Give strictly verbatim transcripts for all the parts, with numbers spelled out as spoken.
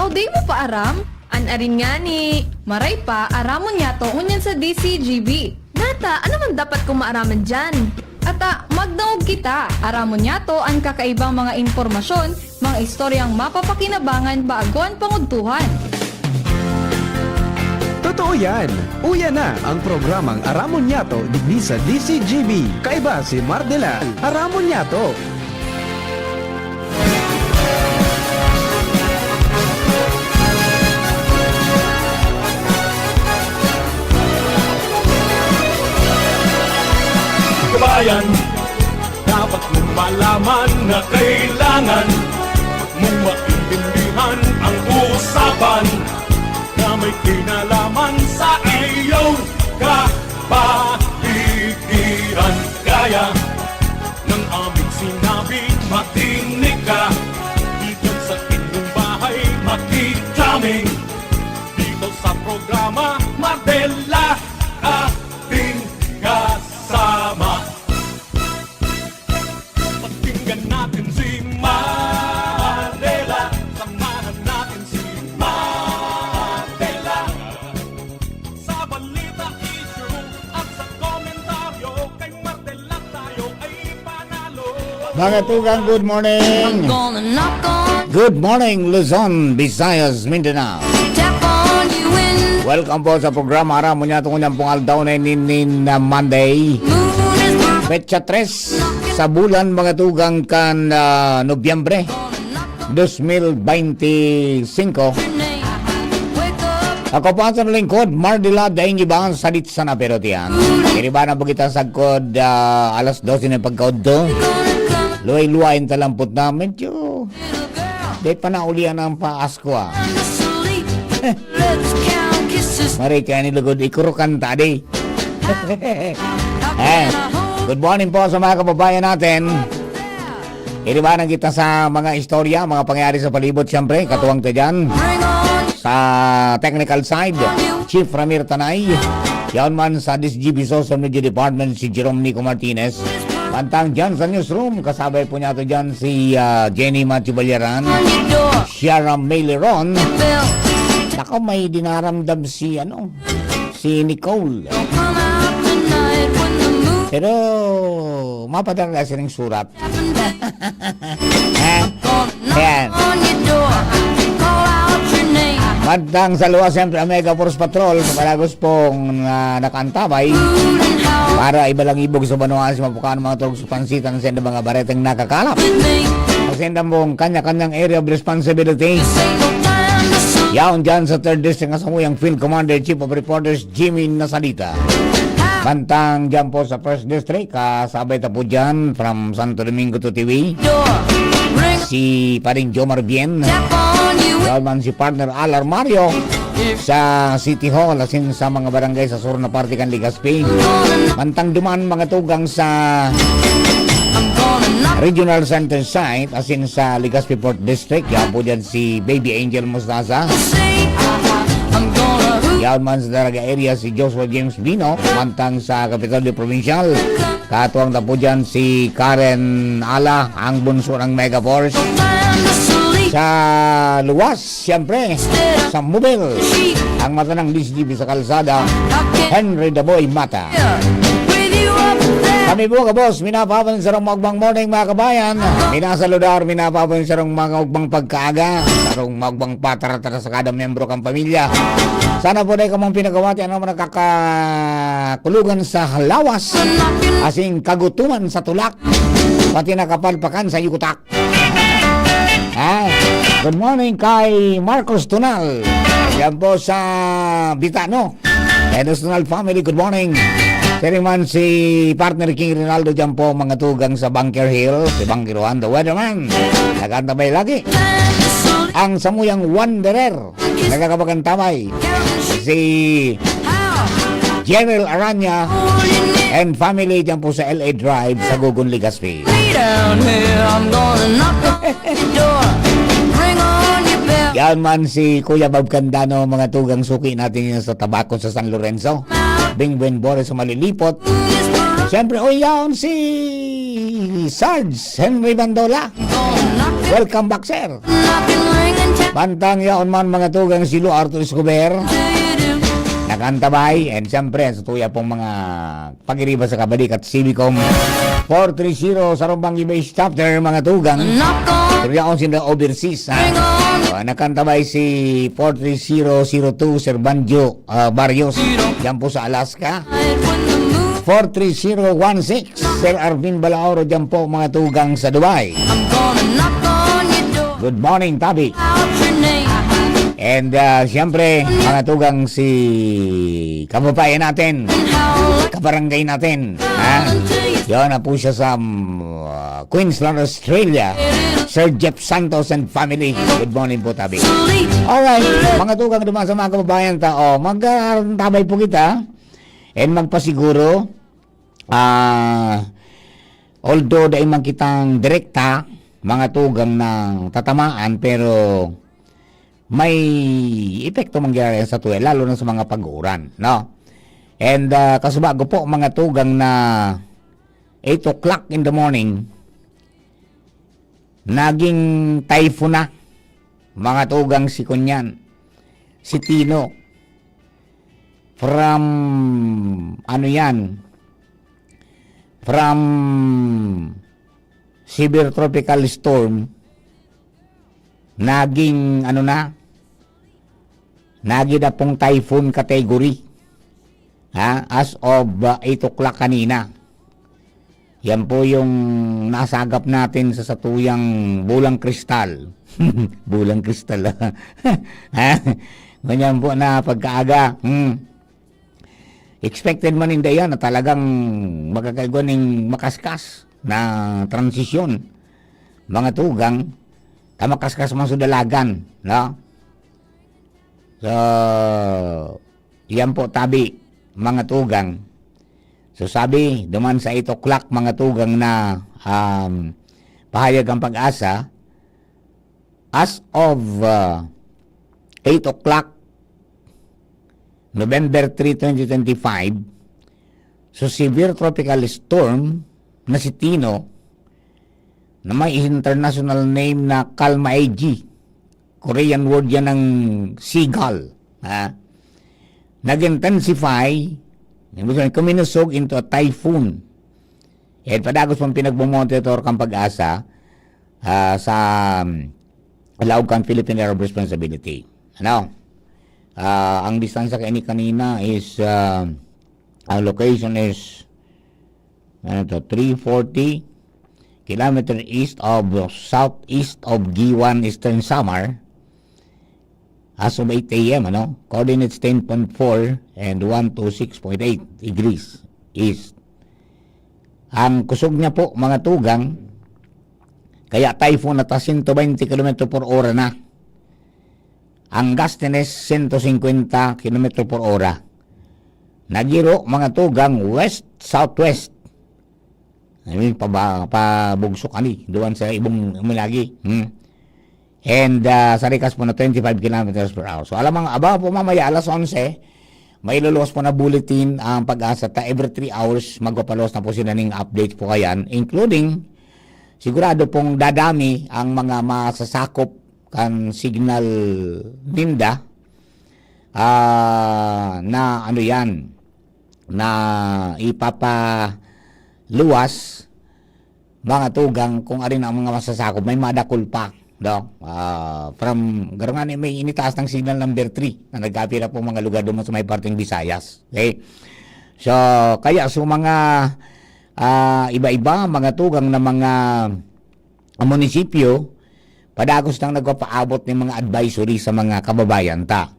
Di mo pa aram? An arin ngani, maray pa, aramon niyato ngunyan sa D C G B. Nata, ano man dapat kong maaraman diyan? Ata, magdangog kita. Aramon niyato an kakaibang mga impormasyon, mga istoryang mapapakinabangan bago an pangudtuhan. Totoo yan! Uya na ang programang Aramon Niyato digdi sa D C G B. Kaiba si Mardela. Aramon Niyato! Kabayan, dapat mong malaman na kailangan mong maintindihan ang usapan na may kinalaman sa iyong kapaligiran. Kaya ng aming sinabi, makinig ka. Dito sa inyong bahay, makikita kami. Dito sa programa, Mardela, ating kasama. Pakinggan natin si Mardela. Samahan natin si Mardela. Sa balita, issue, at sa komentaryo, kay Mardela tayo ay panalo. Mga tugang, good morning. Good morning, Luzon, Visayas, Mindanao. Welcome po sa programa Aramon Niyato ngunyan pong aldaw na ini na Monday. Petsa tres sa bulan, mga tugang, kan ah, Nobyembre dos mil beinti singko. Ako po ang lingkod, Mardila Daing Iba, salit sana pero tiyan. Iriba na bagita sagkod ah, alas dose na pagkaudto. Luway-luwayin talampot na, medyo di pa naulian ang paas ko ah. Maray kaya ni lugod, ikurukan ta di. Eh, good morning po sa mga kababayan natin. Iribanan kita sa mga istorya, mga pangyayari sa palibot, siyempre, katuwang ta dyan. Sa technical side, Chief Ramir Tanay. Yaon man sa D C G B Social Media Department, si Jerome Nico Martinez. Mantang dyan sa newsroom, kasabay po niya to dyan si ah, Jenny Matthew Ballaran, Shara Maileron. Nako, may dinaramdam si ano, si Nicole. Pero mapadala siya ng surat. Ha? Ayan. Bandang sa luwas, siyempre, ang Mega Force Patrol, palagos pong ah, nakaantabay para ibalangibog sa banwaan si mapukaan mga tulog sa pansitan sa mga bareteng nakakalap. Kasi pong kanya-kanyang area of responsibility. Yaon dyan sa third District na samuyang Field Commander, Chief of Reporters, Jimmy Nasalita. Mantang dyan po sa first District, kasabay ta po dyan from Santo Domingo to Tiwi, si Paring Jomar Bien. Yaon man si Partner Alar Mario sa City Hall, asin sa mga barangay sa sur na parte kan Legazpi. Mantang duman mga tugang sa Regional Center Site, asin sa Legazpi Fourth District, yaon po dyan si Baby Angel Mostaza. Yaon man sa Daraga area si Joshua James Bino, mantang sa Kapitolyo Provincial. Katuwang na po dyan si Karen Ala, ang bunso ng Mega Force. Sa luwas, siyempre, sa Mobile, ang mata ng D C G B sa kalsada, Henry Daboy Mata. Kami po, kabos, minapapon sa rong magbang morning, mga kabayan. Minasaludar, minapapon sa rong mga ugbang pagkaaga, sa rong magbang patara-tara sa kada miyembro kan pamilya. Sana po dai kamong pinagawati ano man nakakakulugan sa lawas, asin kagutuman sa tulak, pati nakapalpakan sa yutak. Ah, good morning kay Marcos Tunal. Yan po sa Bitano. Enos Tunal family, good morning. Siring man si partner King Rinaldo dyan po, mga tugang sa Bunker Hill, si Bunker Juan, the weatherman. Nag-antabay lagi. Ang samuyang wanderer, nagkakabagan tamay. Si General Aranya and family dyan po sa L A Drive sa Gogon, Legazpi. Yan man si Kuya Bob Candano, mga tugang suki natin yan sa Tabaco sa San Lorenzo. Bing Buen Bores sa Malilipot. Siyempre, o yaon si Sarge Henry Bandola. Welcome back, sir. Bantang yaon man, mga tugang, si Lu Arthur Escobar. Nakantabay, and siyempre, sa tuya pong mga pag-iriba sa kabalik at Civicom. Four three zero sa Rumbang Base Chapter, mga tugang. Pero yaon sila overseas, ha? Ah, nakantabay si four three zero zero two, Sir Banjo, ah, Barrios. Yan po sa Alaska. Four three zero one six, Sir Arvin Balaoro, dyan po, mga tugang sa Dubai. Good morning, Tabi. And, ah, siyempre, mga tugang, si kababayan natin, kabarangay natin, ha? Yan na po siya sa, mm, ah, Queensland, Australia. Sir Jeff Santos and family. Good morning po, Tabi. Alright, mga tugang, duman sa mga kababayan ta, oh, mag-, ah, tabay po kita and magpasiguro, ah, although dai man kitang direkta, mga tugang, na tatamaan, pero may epekto mangyayari sa tuya, lalo na sa mga pag-uuran, no? And, ah, kasubago po, mga tugang, na eight o'clock in the morning, naging typhoon na, mga tugang, si kunyan, si Tino. From, ano yan, from severe tropical storm, naging, ano na, naging na pong typhoon category. Ha? As of, uh, eight o'clock kanina. Yan po yung nasagap natin sa satuyang bulang kristal. Bulang kristal, ah. Ha? Ganyan po na pagkaaga. Hmm. Expected man ninda yan na talagang magkakaigwa ning makaskas na transisyon. Mga tugang, ta makaskas man sa dalagan, no? So, yan po, tabi, mga tugang. So, sabi, duman sa eight o'clock, mga tugang, na, um, pahayag ang Pag-asa, as of, uh, eight o'clock, November three, twenty twenty-five, so severe tropical storm na si Tino, na may international name na Kalmaegi. Korean word yan ng seagull. Ha? Nag-intensify, ibig sabihin, kumilusog into a typhoon. Eh, padagos pang pinagmomonitor kang Pag-asa, ah, sa, um, laog kan Philippine Area of Responsibility. Ano? Ah, ang distansya kaini kanina is, ah, ang location is, ano to, three forty kilometer east of, southeast of Guiuan, Eastern Samar, as of eight a m, ano? Coordinates ten point four and one two six point eight degrees east. Ang kusog niya po, mga tugang, kaya typhoon na ta, sento baynte kilometro por ora na. Ang gustiness, sento singkwenta kilometro por ora. Nagiro, mga tugang, west-southwest. I mean, paba-, pabugso kani, duman sa ibong Milagi. Hmm. And, ah, sa rikas po na twenty-five kilometers per hour. So, alam mo, aba po, mamaya alas onse, may luluwas po na bulletin ang Pag-asa ta every three hours, magpapaluwas na po sila ning update po kayan, including, sigurado pong dadami ang mga masasakop kan signal ninda, ah, na ano yan, na ipapaluwas, mga tugang, kung arin ang mga masasakop, may madakul pa, no? Ah, from, garo nga ni, may initaas ng signal number three na nagkapira po mga lugar doon sa may parteng Visayas. Okay? So, kaya sa mga, ah, iba-iba, mga tugang na mga munisipyo, padagos nang nagpapaabot ng mga advisory sa mga kababayan ta.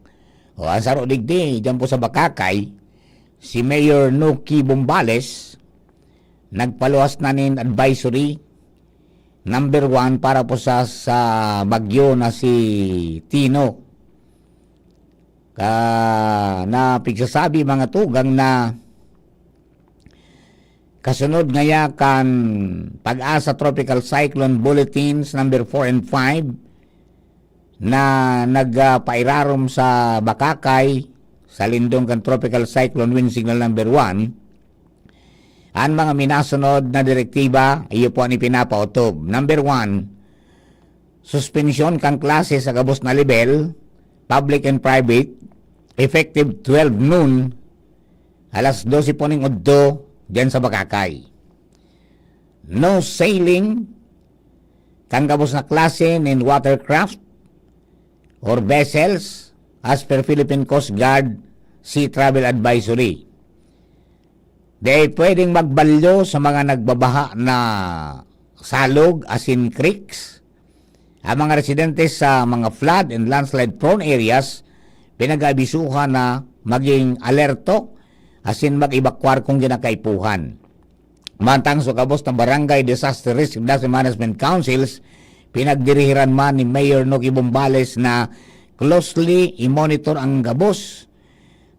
O, ang saro digdi, dyan po sa Bacacay, si Mayor Nuki Bombales, nagpaluwas na nin advisory number one para po sa, sa bagyo na si Tino. Ka, na pigsasabi, mga tugang, na kasunod ngaya kan Pag-asa Tropical Cyclone Bulletins number four and five na nagpairarom sa Bacacay, sa lindong kan Tropical Cyclone Wind Signal number one, ang mga minasunod na direktiba, iyo po ang ipinapaotob. Number one, suspensyon kan klase sa gabos na lebel, public and private, effective twelve noon, alas dose po ning udto, diyan sa Bacacay. No sailing kan gabos na klase nin watercraft or vessels as per Philippine Coast Guard Sea Travel Advisory. Di pwedeng magbalyo sa mga nagbabaha na salog, asin creeks. Ang mga residente sa mga flood and landslide prone areas, pinag-aabisuhan na maging alerto asin mag-ebakwar kung kinakaipuhan. Mantang sa gabos na Barangay Disaster Risk and Disaster Management Councils, pinagdirihiran man ni Mayor Noki Bombales na closely i-monitor ang gabos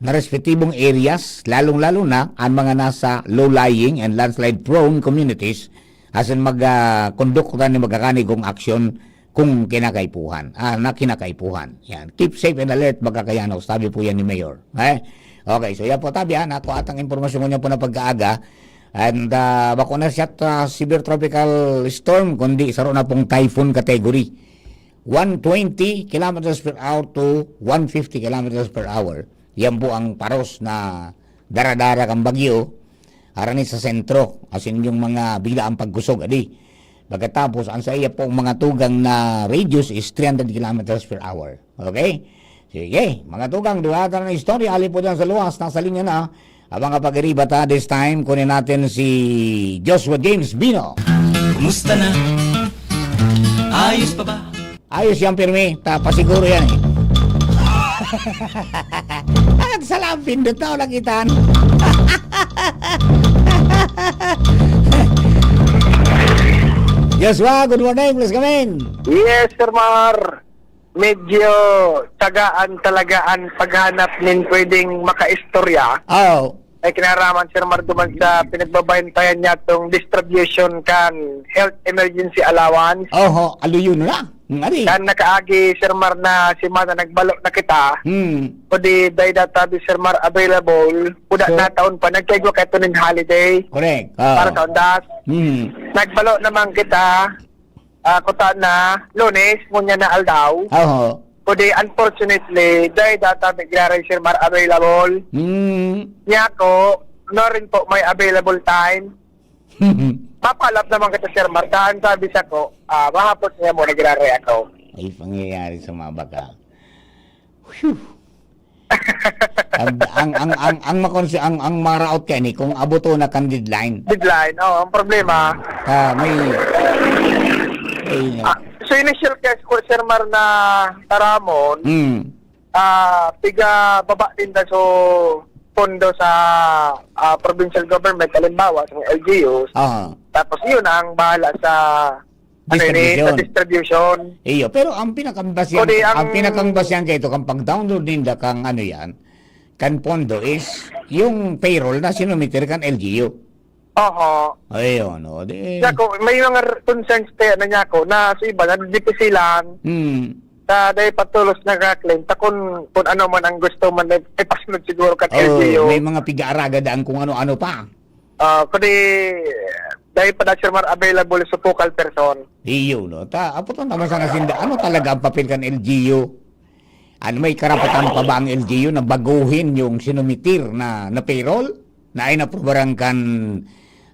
na respetibong areas, lalong-lalo na ang mga nasa low-lying and landslide-prone communities, asin mag, ah, kondukta ni magkakanig kung aksyon kung kinakaipuhan, ah, na kinakaipuhan. Yan. "Keep safe and alert, Bacacayano," sabi po yan ni Mayor. Eh? Okay, so yan po, tabi, ha, nakuha atang impormasyon ko niya po na pagkaaga. And, ah, bako na siya ta severe tropical storm, kundi saro na pong typhoon category. One twenty kilometers per hour to one fifty kilometers per hour. Yan po ang paros na daradara kan bagyo, harani sa sentro, asin yung mga bilaang pagkusog, adi. Pagkatapos, ang sa iya pong mga tugang na radius is three hundred kilometers per hour. Okay? Sige, mga tugang, duwata na istorya, ali po dyan sa luwas, nasa linya na. Abang kapag-iriba ta, this time, kunin natin si Joshua James Bino. Kumusta na? Ayos pa ba? Ayos yan, pirmi. Ta, pasiguro yan, eh. At salam, pindot na, nakitaan. Joshua, good morning. Please come in. Yes, Sir Mar. Medyo tagaan talaga ang paghanap nin pwedeng makaistorya. Oh. Ay kinaraman, Sir Mar, duman sa pinagbabayantayan niya tong distribution kan health emergency allowance. Oho, aluyon na. Ngari. Kan nakaagi, Sir Mar, na semana nagbalo na kita. Hmm. Kundi, dai data di, Sir Mar, available. Kuda So, na taon pa, nagkaigwa kayo ito nin holiday. Correct. Ah. Para sa undas. Hmm. Nagbalo naman kita, ah, kuta na, Lunes, ngunyan na aldaw. Oho. Kundi, unfortunately, dai data di giraray, Sir Mar, available. Hmm. Niya ko, no rin po may available time. Papalap naman kita, Sir Mar. Daan sabi sa ko, ah, mahapot niya mo, nagrare ako. Ay, pangyayari sa mga baka. Whew. Ang, ang, ang, ang, ang makonsi-, ang, ang maraot ka ni kung abuto na kan deadline. Deadline, oh, ang problema. Ah, may, ay, Ah, so, initial case ko, Sir Mar, na taramon, Hmm. ah, piga baba din na so pondo sa, ah, provincial government, halimbawa, sa mga L G Us. Aha. Tapos, yun ang bahala sa, ano yun eh, sa Distribution. distribution. Iyo, pero ang pinakambasyan, O di, ang ang pinakambasyan kayo ito, kang pag-download ninda kang ano yan, kan pondo is yung payroll na sinumitir kan L G U. Oho. Ayun, o, di Siya ko, may mga r-, concerns kaya na niya ko na sa iba, nadidipisilan. Hmm. Sa dahil patulos nagka-claim, ta kun, kun ano man ang gusto man, eh, ipasunod siguro kan Oh, L G U. May mga piga-araga daan kung ano-ano pa. Ah, kundi, dahil pa na siya mar-, available sa focal person. Iyo, no? Ta, apo to naman sa nasinda, ano talaga ang papel kan L G U? Ano, may karapatan pa ba ang L G U na baguhin yung sinumitir na, na payroll na inaprubaran kan,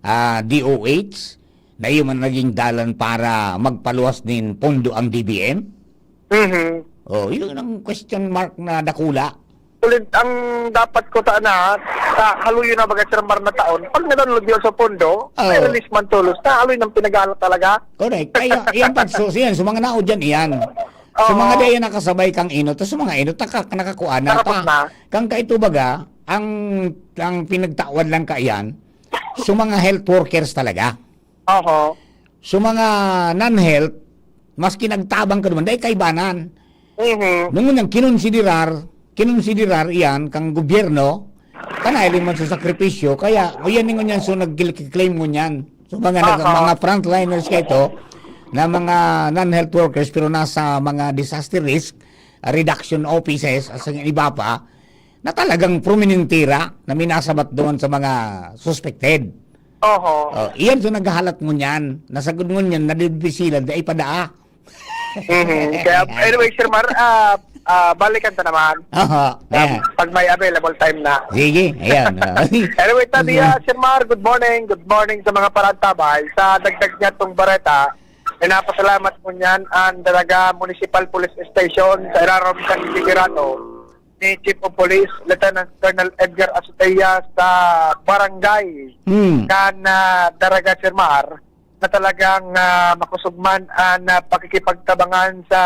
ah, D O H na iyo man naging dalan para magpaluwas nin pondo ang D B M? Mhm. Oh, yun ang question mark na dakula. Ulit, ang dapat ko sana, sa haluyo na baga, Sir Mar, na taon, pag na-download yun sa pondo, may Oo. release man tulos na, haluy ng pinag-aalok talaga. Correct. Kaya, yan pagsusi yan. So, mga nao dyan, iyan. So, Oo. mga dahil nakasabay kang inot, tas mga inot, naka-, nakakuha na Tapos ta. na. Kang kaito baga, ang, ang pinagtawan lang ka iyan, so, mga health workers talaga. Oho. So, mga non-health, maski nagtabang ka naman, dahil kaibanan. Mhm. Nung unang kinonsiderar, kinonsiderar iyan kang gobyerno, kanay man sa sakripisyo, kaya, o yan yung ngunyan, so nag-claim ngunyan. So, mga nag-, Aha. mga frontliners kayo ito, na mga non-health workers, pero nasa mga disaster risk, ah, reduction offices, at sa iba pa, na talagang prominentira na minasabat doon sa mga suspected. Oho. Oh, iyan so naghahalat ngunyan, nasagod ngunyan, nadidipisilan, dai padaa. Mhm. Kaya, anyway, Sir Mar, ah, ah, balikan ta naman. Aha, Ah, ayan. Pag may available time na. Sige, ayan, ah. Anyway, tabi, Sige. ah, Sir Mar, good morning. Good morning sa mga parantabay. Sa dagdag niya tong bareta, pinapasalamat ko niyan ang Daraga Municipal Police Station sa irarom sa liderato ni Chief of Police, Lieutenant Colonel Edgar Azotea, sa barangay Hmm. kan, ah, Daraga, Sir Mar, na talagang, ah, makusog man ang, ah, pakikipagtabangan sa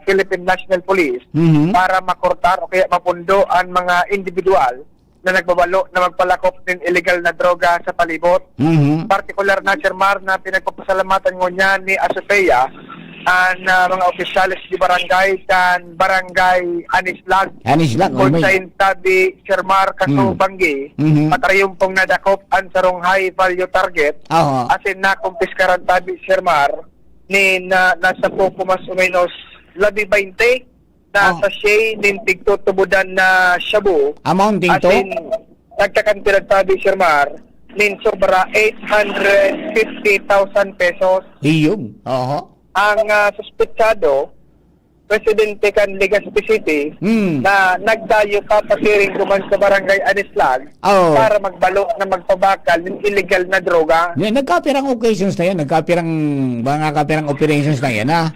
Philippine National Police Mhm. para makortar o kaya mapundo ang mga individual na nagbabalo na magpalakop nin illegal na droga sa palibot. Mhm. Partikular na, Sir Mar, na pinagpapasalamatan ngunyan ni Azotea ang, ah, mga opisyales di barangay kan Barangay Anislag. Anislag, oh, Kung may sa intabi, Sir Mar, kaso Hmm. banggi, Mhm. matarayumpong nadakop ang sarong high value target, Aha. asin nakumpiskaran tabi, Sir Mar, ni na, nasa poco mas o menos labi baynte na Oh. sachet nin tigtutubodan na shabu. Amount din to? Asin, nagkakantidad tabi, Sir Mar, nin sobra eight hundred fifty thousand pesos. Iyong, oho. Ang, ah, suspetsado, residente kan Legazpi City, Hmm. na nagdayo papasiring duman sa Barangay Anislag Oh. para magbalo na magpabakal ng illegal na droga. Yan, nagkapirang occasions na yan, nagkapirang, mga kapirang operations na yan, ha?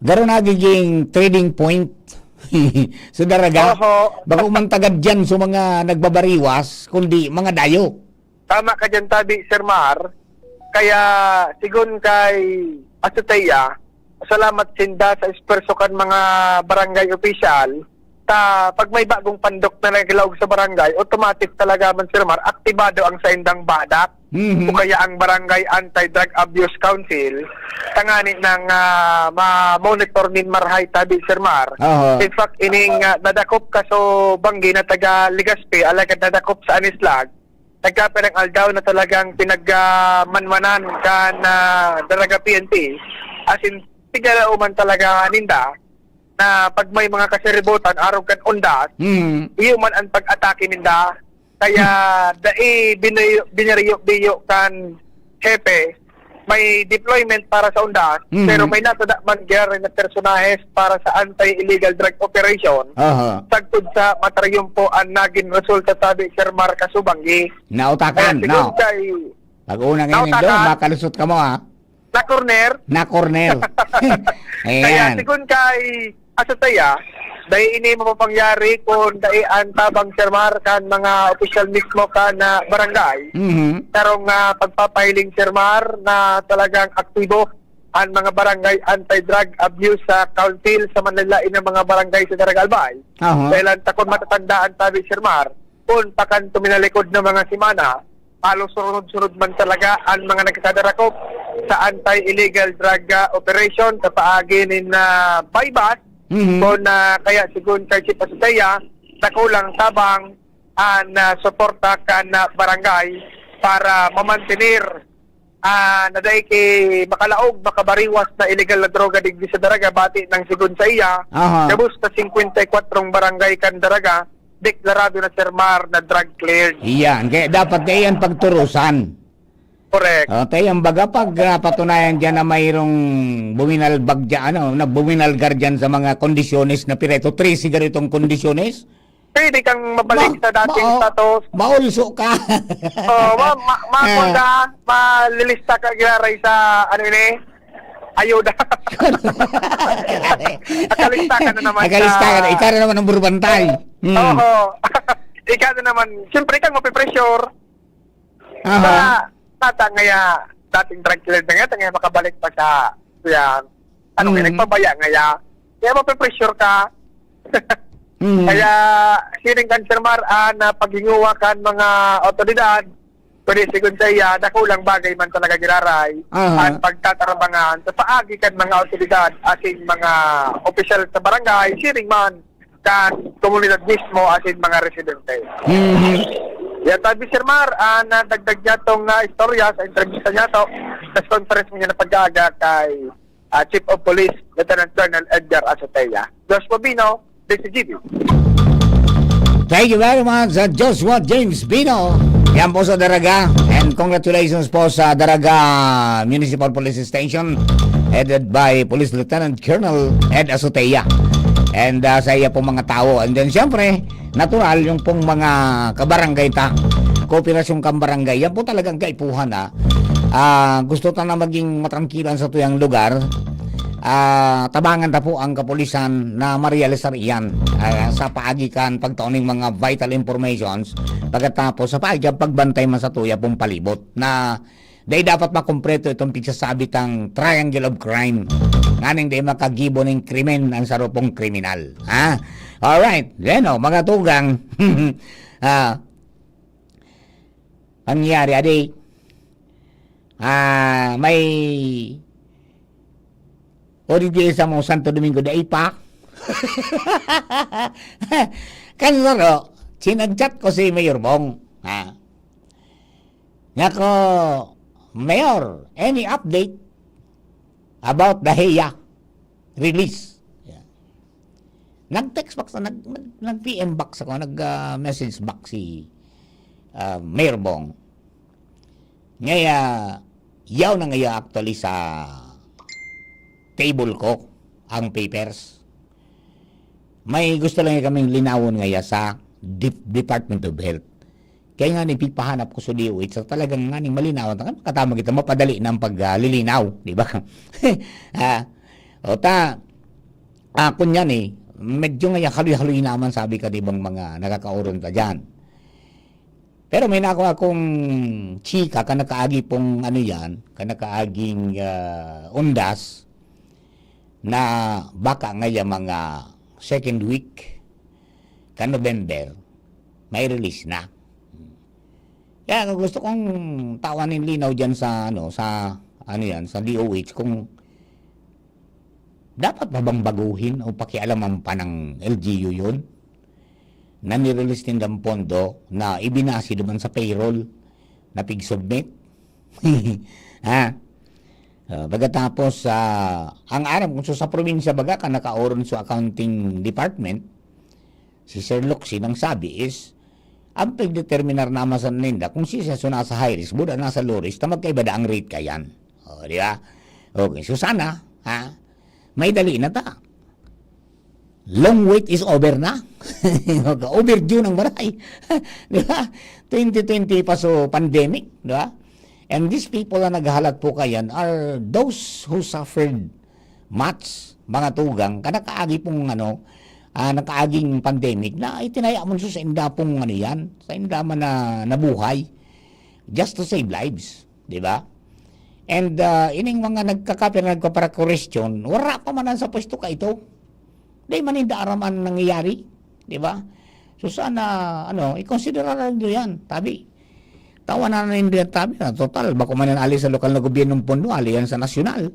Garo nagiging trading point sa Daraga. Oho. Bako man tagad dyan sa mga nagbabariwas, kundi mga dayo. Tama ka dyan, tabi, Sir Mar. Kaya, sigon kay Azotea, salamat sinda sa esfuerso kan mga barangay opisyal. Ta, pag may bagong pandok na naglaog sa barangay, automatic talaga man, Sir Mar, aktibado ang saindang BADAC Mhm. o kaya ang Barangay Anti-Drug Abuse Council, tangani nang, ah, ma-monitor nin marahay tabi, Sir Mar. Aha. In fact, ining, ah, nadakop kaso banggi na taga Legazpi, alagad nadakop sa Anislag, nagkapirang aldaw na talagang pinag, ah, manmanan kan, ah, Daraga P N P. As in, tigala man talaga ninda na pag may mga kasiributan, arog kan undas, Mhm. iyo man ang pag-atake ninda. Kaya dai binayo-, binariyo-biyo kan hepe, may deployment para sa undas, Mhm. pero may natada man giraray na personahes para sa anti-illegal drug operation. Aha. Sagkod sa matarayumpo ang nagin resulta, tabi, Sir Mar, kaso banggi. Nautakan, Kaya sigon no? kay Pag una ngayon, Nautakan. Dong, makalusot ka mo, ha? Na corner. Na corner. Kaya Ayan. sigon kay Azotea, dai ini mapapangyari kung dai ang tabang, Sir Mar, kan mga opisyal mismo kan, ah, barangay. Mhm. Karong, ah, pagpapahiling, Sir Mar, na talagang aktibo ang mga barangay anti-drug abuse sa council sa manlalain ng mga barangay sa Daraga Albay. Aha. Dahil ang takon matatandaan tabi, Sir Mar, kun pakan tuminalikod na mga semana, halos sunod-sunod man talaga ang mga nagkakadarakop sa anti-illegal drug, ah, operation sa paagi nin, ah, Baybas. Mhm. Kun, ah, kaya sigon kay Chief Azotea, dakulang tabang ang, ah, suporta kan, ah, barangay para mamantener, ah, na dai ki makalaog, makabariwas na illegal na droga digdi sa Daraga, bati nang sigon sa iya, Aha. gabos na singkwenta y kwatro barangay kan Daraga, deklarado na, Sir Mar, na drug cleared. Iyan, kaya dapat na iyan pagturusan. Correct. O, tayo, ang baga, pag, ah, patunayan dyan na mayroong buminalbag dyan, ano, na buminalgar dyan sa mga kondisyones na pira ito, trese garo itong kondisyones? Pwede kang mabalik Ma-, sa dating ma-, status. Maulso ka. Oo, ma-, ma-, ma-, Ah. ka, malilista ka giraray sa, ano ini, ayuda. Nakalista ka na naman Nakalista ka na. sa Ikaw na naman ang burbantay. Hmm. Oo. Ikaw na naman. Siyempre, ikaw mapipressure. Aha. Sa, nata ngaya, dating drug cleared na ngaya, ngaya makabalik pa sa, yan. Ano nga, Mm. nagpabaya ngaya. Kaya mapipressure ka. Mm. Kaya, siring kan Sir Mar, ah, na paghinguwa kan mga awtoridad, pwede sigon sa iya, dakulang bagay man talaga giraray, Aha. ang pagtatarbangan sa paagi kan mga awtoridad, asin mga opisyal sa barangay, siring man, kan komunidad mismo, asin mga residente. Mhm. Yan, tabi, Sir Mar, ah, nadagdag niya tong, ah, istorya sa entrevista niya to, press conference niya na pag-aaga kay, ah, Chief of Police, Lieutenant Colonel Edgar Azotea. Joshua Bino, D C G B. Thank you very much, uh, Joshua James Bino. Yan po sa Daraga. Eh, Congratulations po sa Daraga Municipal Police Station, headed by Police Lieutenant Colonel Ed Azotea. And ah, sa iya pong mga tao. And then, siyempre, natural, yung pong mga kabarangay ta, kooperasyong kambarangay, yan po talagang kaipuhan, ha. Ah, gusto ta na maging matrangkilan sa tuyang lugar. Ah, tabangan ta po ang kapulisan na marealisar iyan, ah, sa paagi kan pagtao ning mga vital informations, pagkatapos sa paagi kan pagbantay man sa tuya pong palibot na dai dapat makumpleto itong pigsasabi tang triangle of crime. Nganing dai makagibo ning krimen ang sarupong kriminal. Ha? Alright. Then, oh, mga tugang. Ah, pangyayari, adi, ah, may origin sa mga Santo Domingo, dai pa. Kan saro, sinag-chat ko si Mayor Bong. Ha? Nga ko, "Mayor, any update about the Heya release?" Yeah. Nag-text back sa, nag, nag, nag-P M back sa ko, nag, ah, message back si, ah, Mayor Bong. Ngaya, yaw na ngaya actually sa table ko ang papers. May gusto lang kaming linawon ngaya sa Dep-, Department of Health. Kaya nga, nipipahanap ko sa D O H, sa talagang nga ning malinawan, taka makatamag ito, mapadali na ang paglilinaw, di ba? Ah, o ta, ah, kun yan eh, medyo nga haloy-haloy naman, sabi ka, di bang mga nakakaoron ka dyan. Pero may nako akong chika, ka nakaagi pong ano yan, ka nakaaging ah, undas, na baka ngaya mga second week ka November, may release na. Kaya gusto kong tawan ng linaw dyan sa, ano, sa, ano yan, sa D O H, kung dapat ba bang baguhin o pakialaman pa ng L G U yun? Na nirelease nindang pondo na ibinase naman sa payroll na pig-submit? Ha? Ah, pagkatapos, ah, ang aram kung sa, sa probinsya baga ka nakaoron sa accounting department, si Sir Luxy nang sabi is, ang pagdeterminar naman sa ninda kung si Seso nasa high risk, buda nasa low risk, ta magkaiba da ang rate kayan. O, di ba? Okay, so sana, ha? May dali na ta. Long wait is over na. Overdue ng maray. Di ba? Twenty twenty pa so pandemic, di ba? And these people na naghahalat po kayan are those who suffered much, mga tugang, ka nakaagi pong ano, ah, nakaaging pandemic na itinaya mo sa inda pong ano yan, sa inda man na nabuhay just to save lives, di ba? And ah, ining mga nagkakapira, nagpapara-Christian, wala pa man sa pwesto ka ito. Di man ninda aram ang nangyayari, di ba? So sana, ano, ikonsidera lang nyo yan, tabi. Tawanan na ninda yan, tabi, na total, bako man yan ali sa lokal na gobyernong pondo, ali yan sa nasyonal.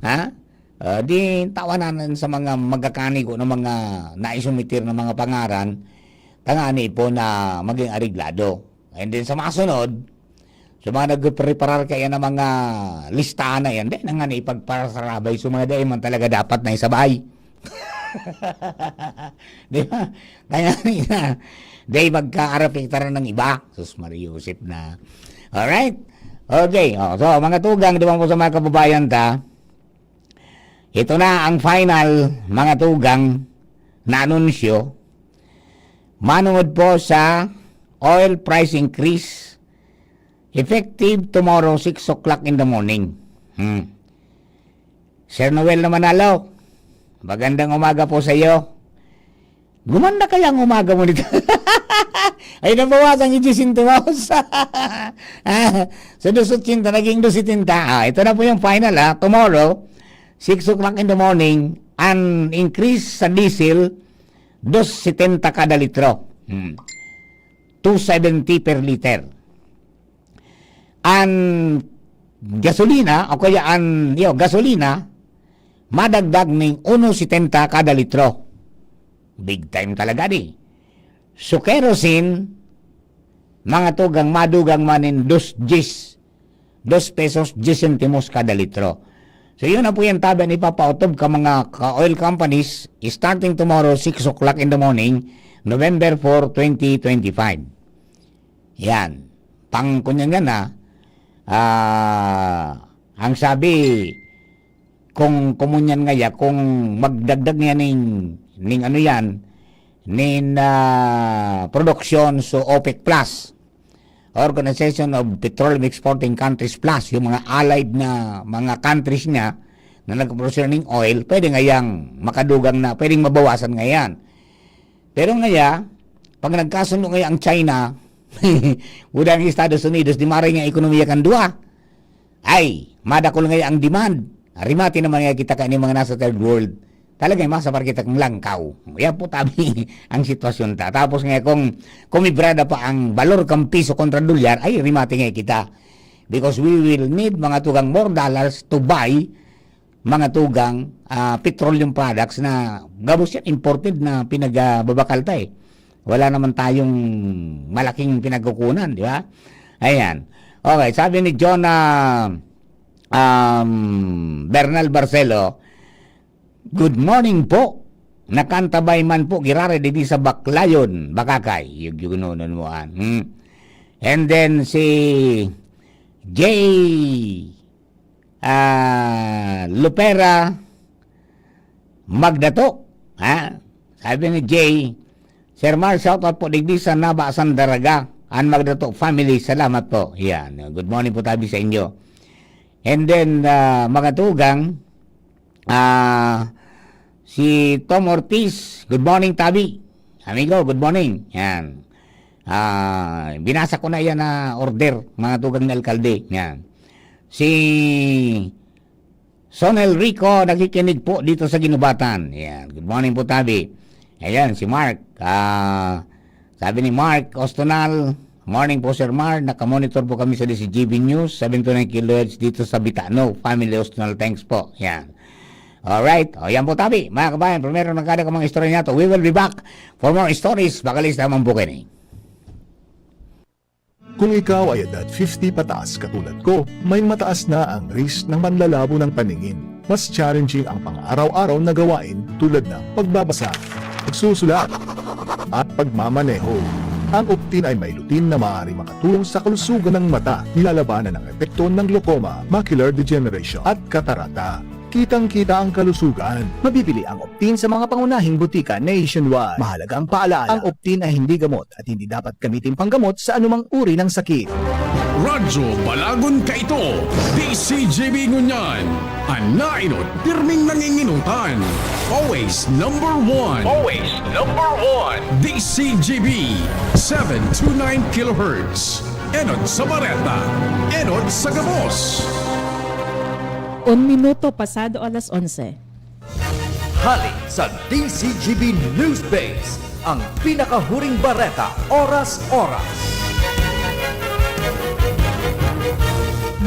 Ha? Ah, di tawanan sa mga magkakanigo na mga naisumitir na mga pangaran, tangani po na maging areglado. And then sa masunod, sa mga nagpreparar kaya ng mga listahan na yan, di na nga na ipagparasarabay. So mga dai man talaga dapat na isabay. Di ba? Kaya nga, di magkaarapiktaran ng iba. Sus, Maria Josep na. Alright? Okay. Oh, so, mga tugang, di ba po sa mga kababayan ta? Ito na ang final, mga tugang, na anunsyo. Manungod po sa oil price increase effective tomorrow, six o'clock in the morning. Hmm. Sir Noel na Manalo, magandang umaga po sa iyo. Gumanda kaya ang umaga mo nito? Ay, nabawasan yung diyes sentimos. Ah, so, dos ochenta, naging dos setenta. Ah, ito na po yung final, ha. Tomorrow, six o'clock in the morning, an increase sa diesel, dos setenta kada litro. Hmm. Two seventy per liter. An gasolina, o kaya an, yo, gasolina, madagdag ning uno setenta kada litro. Big time talaga di. So, kerosene, mga tugang, madugang man nin dos diyes, dos pesos, diyes sentimos kada litro. So, yun na po yung tabi ni Papa Otob ka mga ka-oil companies, starting tomorrow, six o'clock in the morning, November four, twenty twenty-five. Yan. Pang, kunyan yan, ha. Ah, ang sabi, kung kumunyan ngaya, kung magdagdag niya ning, ning ano yan, nin, ah, production sa OPEC Plus, Organization of Petroleum Exporting Countries Plus, yung mga allied na mga countries niya na nagproduce ning oil, pwede ngayang makadugang na, pwedeng mabawasan ngayan. Pero ngaya, pag nagkasundo ngaya ang China, uda ang Estados Unidos, di maray nga ekonomiya kan duwa. Ay, madakol ngaya ang demand. Rimati naman ngaya kita kaini mga nasa third world. Talaga, masapar kita kang langkaw. Yan po tabi ang sitwasyon ta. Tapos nga kung kumibrada pa ang balor kan piso kontra dolyar, ay rimati ngaya kita. Because we will need mga tugang more dollars to buy mga tugang, ah, petroleum products na gabos yan, imported na pinagbabakal ta eh. Wala naman tayong malaking pinagkukunan, di ba? Ayan. Okay, sabi ni Jonah, um, Bernal Barcelo, "Good morning po. Nakantabay man po, girare digdi sa Baclayon, Bakakay." Yung, yung, no, no, no, ah. Hmm. And then si J, ah, Lupera Magdato, ha? Sabi ni Jay, "Sir Mar, shout out po digdi sa Naba, Sandaraga, an Magdato family. Salamat po." Yan. Good morning po tabi sa inyo. And then, ah, mga tugang, ah, si Tom Ortiz, "Good morning, tabi." Amigo, good morning. Yan. Ah, binasa ko na yan na order, mga tugang na alkalde. Yan. Si Sonel Rico, nakikinig po dito sa Ginubatan. Yan. Good morning po, tabi. Ayan, si Mark. Ah, sabi ni Mark Ostonal, "Morning po, Sir Mar. Nakamonitor po kami sa D C G B News, seven two nine kilohertz dito sa Bitano. Family Ostonal, thanks po." Yan. Alright. O, yan po, tabi. Mga kabayan, primero ng kada mga istorya niya to. We will be back for more stories. Bakalis naman po kayo. Kung ikaw ay edad fifty pataas katulad ko, may mataas na ang risk ng panlalabo ng paningin. Mas challenging ang pang-araw-araw na gawain tulad ng pagbabasa, pagsusulat, at pagmamaneho. Ang Optin ay may lutein na maaaring makatulong sa kalusugan ng mata, nilalabanan ang epekto ng glaucoma, macular degeneration, at katarata. Kitang-kita ang kalusugan. Mabibili ang Optin sa mga pangunahing butika nationwide. Mahalaga ang paalaala, ang Optin ay hindi gamot at hindi dapat gamitin panggamot sa anumang uri ng sakit. Radyo Balagon kaito, D C G B ngunyan. An naenot, pirming nanginginutan. Always number one. Always number one. D C G B, seven two nine kilohertz. Enot sa Bareta, enot sa gabos. Un minuto pasado alas onse. Hali sa D C G B News Base, ang pinakahuring bareta, oras-oras.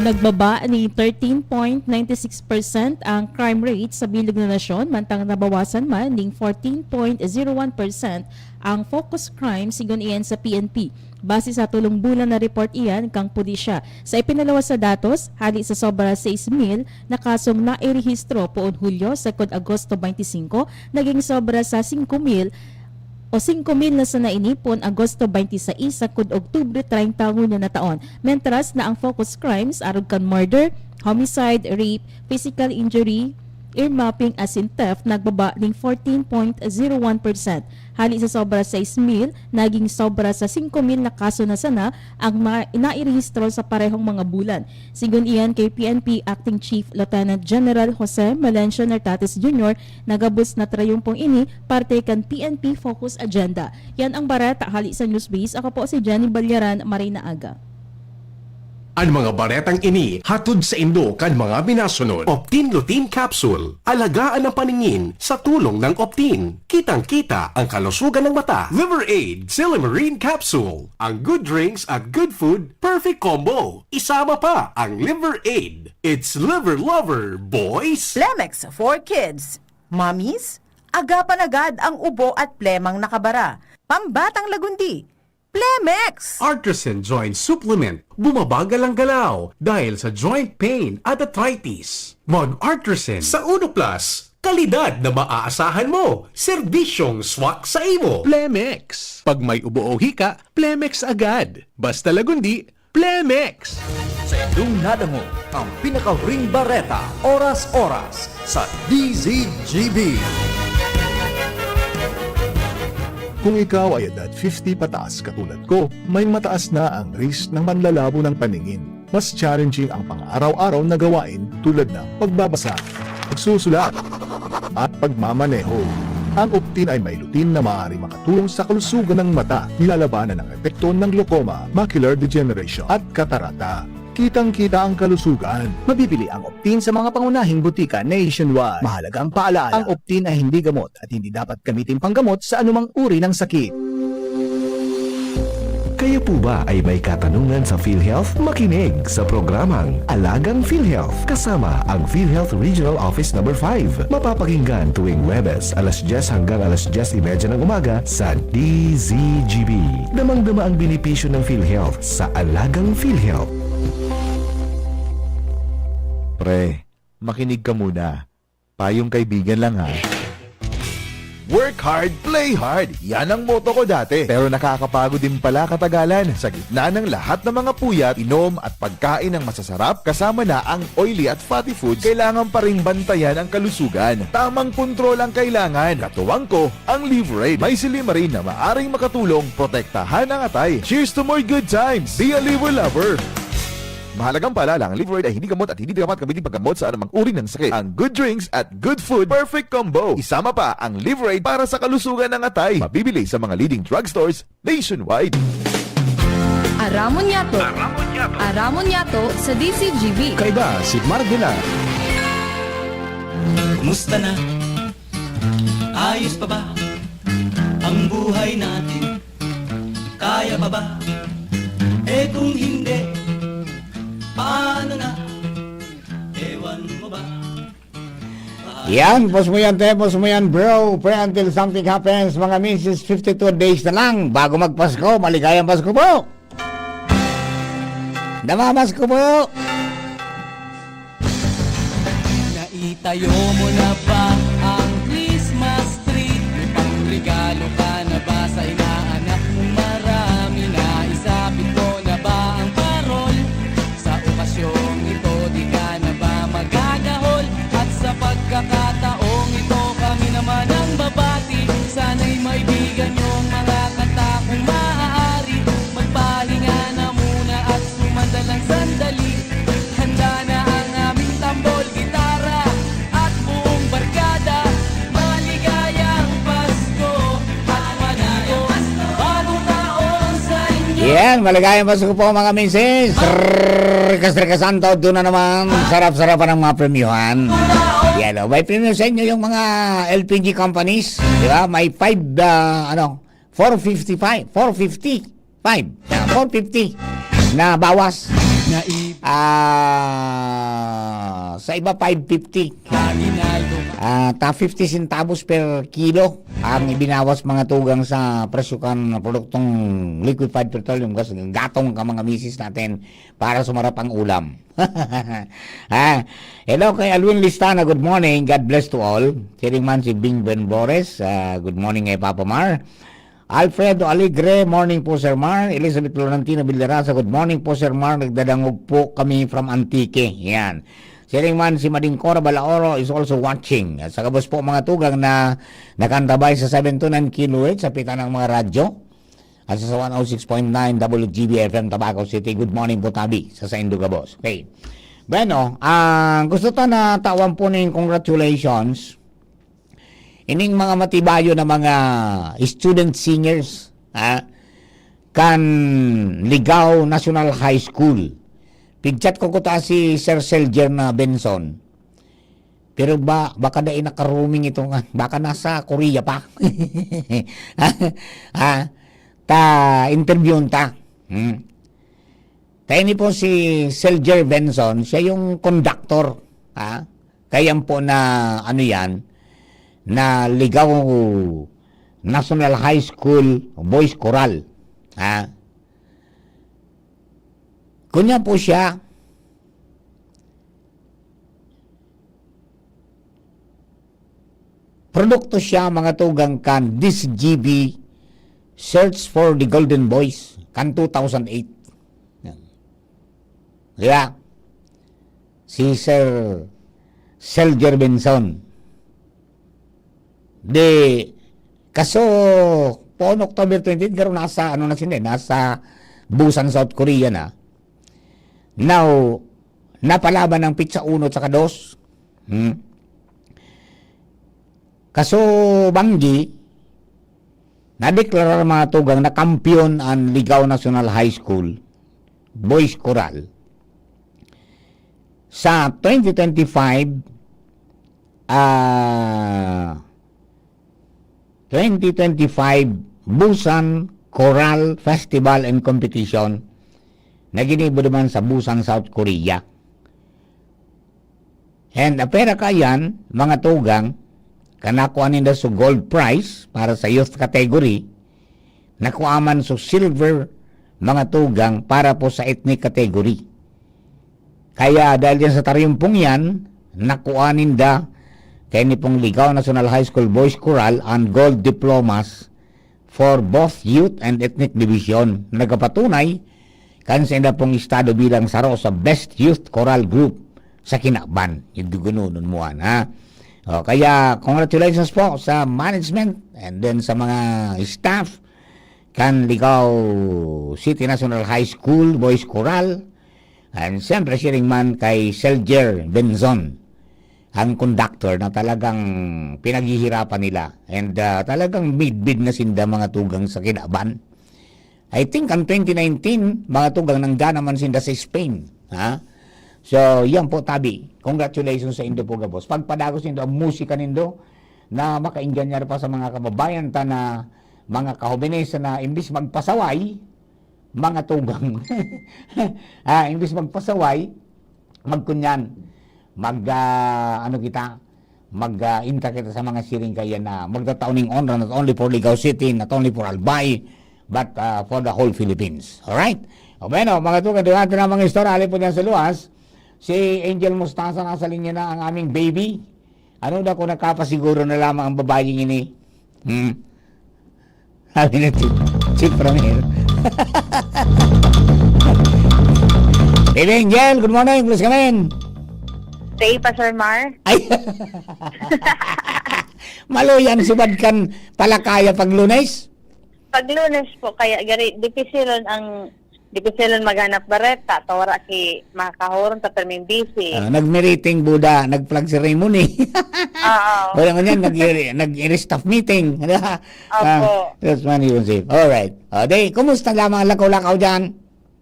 Nagbaba ni thirteen point nine six percent ang crime rate sa bilog na nasyon, mantang nabawasan man ning fourteen point zero one percent ang focus crime, sigon iyan sa P N P. Base sa tolong bulan na report iyan kan pulisya. Sa ipinaluwas na datos, hali sa sobra sais mil na kasong nairehistro poon Hulyo sagkod Agosto twenty-five, naging sobra sa singko mil o singko mil na sana ini poon Agosto twenty-six sagkod Oktubre treinta ngunyan na taon. Mentras na ang focus crimes arog kan murder, homicide, rape, physical injury, earmuffing asin theft nagbaba ning fourteen point zero one percent. Hali sa sobra sais mil, naging sobra sa singko mil na kaso na sana ang ma-, nairehistro sa parehong mga bulan. Sigon iyan kay P N P Acting Chief Lieutenant General Jose Melencio Nartates Junior, nagabos na trayumpong ini parte kan P N P Focus Agenda. Yan ang bareta hali sa Newsbase. Ako po si Jenny Balyaran. Maray na aga. An mga baretang ini hatod saindo kan mga minasunod: Optin Lutein Capsule, alagaan ang paningin sa tulong ng Optin. Kitang-kita ang kalusugan ng mata. Liver Aid, Silymarin Capsule, ang good drinks at good food, perfect combo. Isama pa ang Liver Aid. It's Liver Lover, boys! Plemex for Kids. Mommies, agapan agad ang ubo at plemang nakabara. Pambatang lagundi, Plemex! Artresin Joint Supplement, bumabagal ang galaw dahil sa joint pain at arthritis. Mag-Artresin. Sa Uno Plus, kalidad na maaasahan mo, serbisyong swak sa imo. Plemex. Pag may ubo o hika, Plemex agad. Basta lagundi, Plemex. Sa inyong nadangog ang pinakahuring bareta, oras-oras, sa D Z G B. Kung ikaw ay edad fifty pataas katulad ko, may mataas na ang risk ng manlalabo ng paningin. Mas challenging ang pang-araw-araw na gawain tulad ng pagbabasa, pagsusulat, at pagmamaneho. Ang Optin ay may lutein na maaaring makatulong sa kalusugan ng mata, nilalabanan ang epekto ng glaucoma, macular degeneration, at katarata. Kitang-kita ang kalusugan. Mabibili ang Optin sa mga pangunahing butika nationwide. Mahalagang paalaala, ang Optin ay hindi gamot at hindi dapat gamitin panggamot sa anumang uri ng sakit. Kayo po ba ay may katanungan sa PhilHealth? Makinig sa programang Alagang PhilHealth kasama ang PhilHealth Regional Office Number five. Mapapakinggan tuwing Huwebes, alas dyes hanggang alas dyes y media ng umaga sa D Z G B. Damang-dama ang benepisyo ng PhilHealth sa Alagang PhilHealth. Pre, makinig ka muna. Payong kaibigan lang, ha. Work hard, play hard. Yan ang motto ko dati. Pero nakakapagod din pala katagalan. Sa gitna ng lahat ng mga puyat, inom at pagkain ng masasarap, kasama na ang oily at fatty foods, kailangan pa ring bantayan ang kalusugan. Tamang kontrol ang kailangan. Katuwang ko, ang Liverade. May silymarin na maaring makatulong protektahan ang atay. Cheers to more good times! Be a Liver Lover! Mahalagang paalala, ang Liverade ay hindi gamot at hindi dapat gamitin panggamot sa anumang uri ng sakit. Ang good drinks at good food, perfect combo. Isama pa ang Liverade para sa kalusugan ng atay. Mabibili sa mga leading drugstores nationwide. Aramon Yato. Aramon Yato. Aramon Yato sa D Z G B. Kaiba si Mark Villar. Kumusta na? Ayos pa ba ang buhay natin? Kaya pa ba? Eh, kung hindi, paano na? Ewan mo ba? Yan, pause mo yan, te, pause mo yan, bro. Pray until something happens, mga misis, fifty-two days na lang bago magpasko. Maligayang Pasko po! Namamas ko po! Naitayo mo na ba ang Christmas tree? May pangregalo ka na ba sa inaanak mong marami? Naisapit mo na ba ang parol? Sa okasyong ito, di ka na ba magagahol? At sa pagkakataong ito, kami naman ang babati. Sana'y maibigan niyong mga kanta kung maaari. Magpahinga na muna at sumandal ng sandali. Handa na ang aming tambol, gitara, at buong barkada. Maligayang Pasko at maligayang Bagong Taon sa inyo. Yan, maligayang Pasko po, mga misis. Rrrr, Kastre Kasanto, doon na naman. Sarap-sarap pa ng mga premyuhan. Yan, oh, may premyo sa inyo yung mga L P G companies, di ba? May five, ah, ano, four fifty-five, four fifty-five. Yan, four fifty na bawas. Nai- Ah, sa iba, five fifty. Aguinaldo. Ah, ta fifty centavos per kilo ang ibinawas, mga tugang, sa presyo kan produktong liquefied petroleum gas, gatong ka, mga misis natin, para sumarap ang ulam. Ah, hello kay Alwin Listana, good morning, God bless to all. Siring man si Bing Ben Bores, ah, good morning kay Papa Mar. Alfredo Alegre, morning po, Sir Mar. Elizabeth Florentino Villarasa, good morning po, Sir Mar. Nagdadangog po kami from Antique. Yan. Siring man si Mading Cora Balaoro is also watching. At sa gabos po, mga tugang na nakantabay sa seven two nine kilohertz sa pita ng mga radyo at sa one oh six point nine W G B F M Tabaco City. Good morning po, tabi, sa saindo gabos. Okay. Bueno, ah, gusto ta na tawan po ning congratulations ining mga matibayo na mga student singers, ha, kan Ligao National High School. Pigchat ko kuta si Sir Selger na Benson. Pero ba, baka dai naka-roaming ito nga. Baka nasa Korea pa. Ha? Ta, interviewon ta. Hmm. Kaya ni po si Selger Benson, siya yung conductor. Ha? Kaya po na, ano yan, na Ligao National High School Boys Choral. Ha? Kunya po siya, produkto siya, mga tugang, kan D Z G B Search for the Golden Boys kan two thousand eight. Yan. Di ba? Si Sir Selger Benson. Di, kaso, poon October twenty-eight, pero nasa, ano na sila, eh, nasa Busan, South Korea na. Now, napalaban ang pitsa uno at saka dos. Hmm. Kaso, banggi, nadeklarar mga tugang na kampiyon ang Ligao National High School Boys Chorale sa twenty twenty-five, ah, twenty twenty-five Busan Chorale Festival and Competition na ginibo naman sa Busan, South Korea. And apera kaiyan, mga tugang, kan nakua ninda su gold prize para sa youth category, nakua man su silver, mga tugang, para po sa ethnic category. Kaya dahil diyan sa tarumpong yan, nakua ninda kaini pong Ligao National High School Boys Chorale an gold diplomas for both youth and ethnic division na nagpapatunay kan sainda pong estado bilang saro sa best youth chorale group sa kinaban. Yung dugunonon mo, ha? O, kaya congratulations po sa management and then sa mga staff kan Ligao City National High School Boys Chorale. And siyempre, siring man kay Selger Benzon, ang conductor na talagang pinaghihirapan nila. And, ah, talagang bidbid na sinda, mga tugang, sa kinaban. I think ang twenty nineteen, mga tugang, nangga naman sinda sa Spain. Ha? So, yan po, tabi. Congratulations sa indo po, gabos. Pagpadagos nindo ang musika nindo na makaingganyar pa sa mga kababayan ta na mga kahobenes na imbis magpasaway, mga tugang. Ah, imbis magpasaway, magkunyan. Mag, ah, ano kita, mag, ah, inta kita sa mga siring kaya na magtatao ning honra, not only for Ligao City, not only for Albay, but, ah, for the whole Philippines. Alright? O bueno, mga tugang, duwate na mga istorya, alin po dyan sa luwas. Si Angel Mostaza nasa linya na, ang aming baby. Ano na kung nagkapasiguro na lamang ang babayeng ini? Hmm. Sabi ni Chief, Chief Ramil. Baby Angel, good morning. Please come in. Say pa, Sir Mar. Ay. Maluyan, subad kan Palakaya pag Lunes? Pag Lunes po, kaya gari, dipisilon ang, dipisilon maghanap bareta, ta wala ki makakahuron ta perming busy. Ah, nagmeriting buda, nag-flag ceremony. Oo. Wala man yan, nag-, nag-staff meeting. Opo. That's money, Yusuf. Alright. O, day, kumusta lamang ang lakaw-lakaw dyan?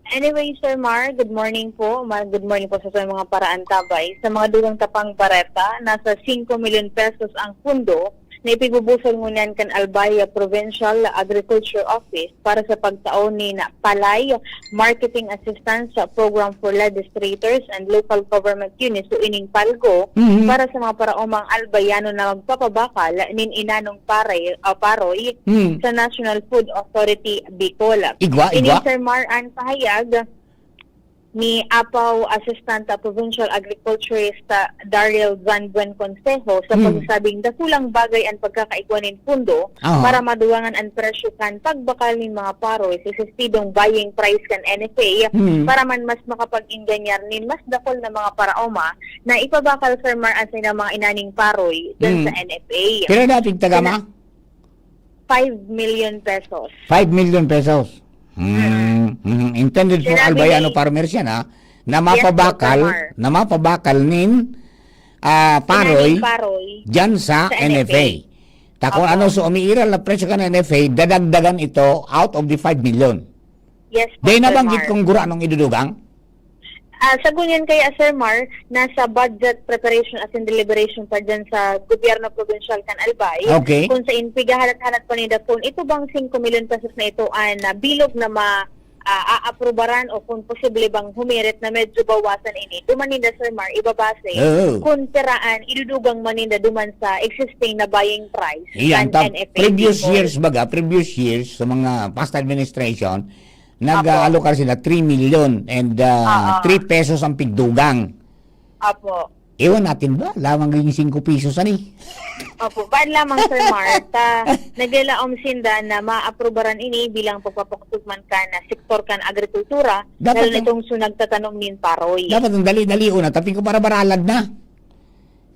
Anyway, Sir Mar, good morning po. Ma- Good morning po sa, sa mga paraantabay. Sa mga dugang tapang bareta, nasa singko milyon pesos ang pundo na ipigbubusol ngunyan kan Albay Provincial Agriculture Office para sa pagtao ni na Palay Marketing Assistance Program for Legislators and Local Government Units o ining PALGO Mhm. para sa mga paraomang Albayano na magpapabakal nin inanong paray, ah, paroy Hmm. sa National Food Authority Bicol. Igwa, Ini igwa? Sir Mar an pahayag ni Apaw Assistant Provincial Agriculturist, ah, Daryl Van Buen Consejo sa Hmm. pagsasabing dakulang bagay an pagkakaigwa nin pundo Aha. para maduwangan an presyo kan pagbakal nin mga paroy sa sistidong buying price kan N F A Hmm. para man mas makapag-ingganyar nin mas dakul na mga paraoma na ipabakal, Sir Mar, an saindang mga inaning paroy dyan Hmm. sa N F A. Pira na pigtaga, ma? Five million pesos. Five million pesos. Hmm. Mhm. Intended for Sinabi Albayano ni- farmers yan, ha? Na Yes, mapabakal, Sir Mar. na mapabakal nin ah, paroy, Inaning paroy dyan sa, sa N F A. N F A. Ta kung Opo. ano so umiiral na presyo kan N F A, dadagdagan ito out of the five million. Yes, po, Day Sir nabanggit Mar. Kung gura anong idudugay? Ah, sa ngunyan kaya, Sir Mar, nasa budget preparation as in deliberation pa dyan sa gobyerno provincial kan Albay. Okay. Kung sa inpigahalat-halat pa nila kung ito bang singko milyon pesos na ito ang, ah, bilog na ma ah, aaprubaran o kung posible bang humirit na medyo bawasan ini. Duman ninda, Sir Mar, ibabase Oo. kung piraan idudugang man ninda duman sa existing na buying price Iyan, kan ta, N F A previous people. Years baga, previous years, sa mga past administration, nag-aalokar sila three million and uh, Oo. three pesos ang pigdugang. Apo. Iwan natin ba? Lamang yung singko pisos, ani? Opo, baan lamang, Sir Mar, ta naglalaom sinda na maaprubaran ini bilang pagpapakusog man kan sektor kan agrikultura, Dapat lalo na ang itong su nagtatanom nin paroy. Dapat ang dali-dali una, tapi ko para baralad na.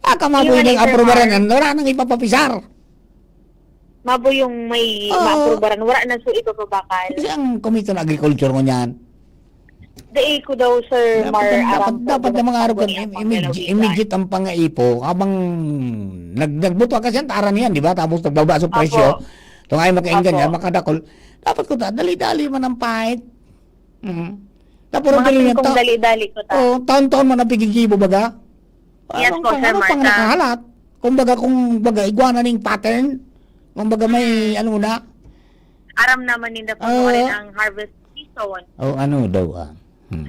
Ah, kamaboy Iwan ni Sir nag-aprubaran Mar. Yan, wala nang ipapapisar. Mabo yung may Oo. maaprubaran, wala na su ipapabakal. Kasi ang Komite ng Agriculture mo niyan. Dai ko daw, Sir Dapat Mar, ang, dapat, aram ko dapat kung na mga ano araw ang kan, im-, pagkalaw immed-, dito. Immediate ang pangaipo habang nag-, nagbuto kasi ang tara niyan, di ba? Tapos nagbaba sa Opo. Presyo. Itong ay makainggan Opo. Yan, makadakol. Dapat ko ta-, dali-dali man ang pahit. Mm. Tapos Mga dali tingkong ta-, dali-dali ko ta. Oh, taon-taon man ang pigigibo, baga. Yes Anong po, pang-, Sir anong pang Mark. Nakahalat? Kumbaga, kung baga, igwa na ning pattern. Kumbaga, may Hmm. ano na. Aram naman ninda kung Ah. ano rin ang harvest season. Oh, ano daw, ah. Hmm.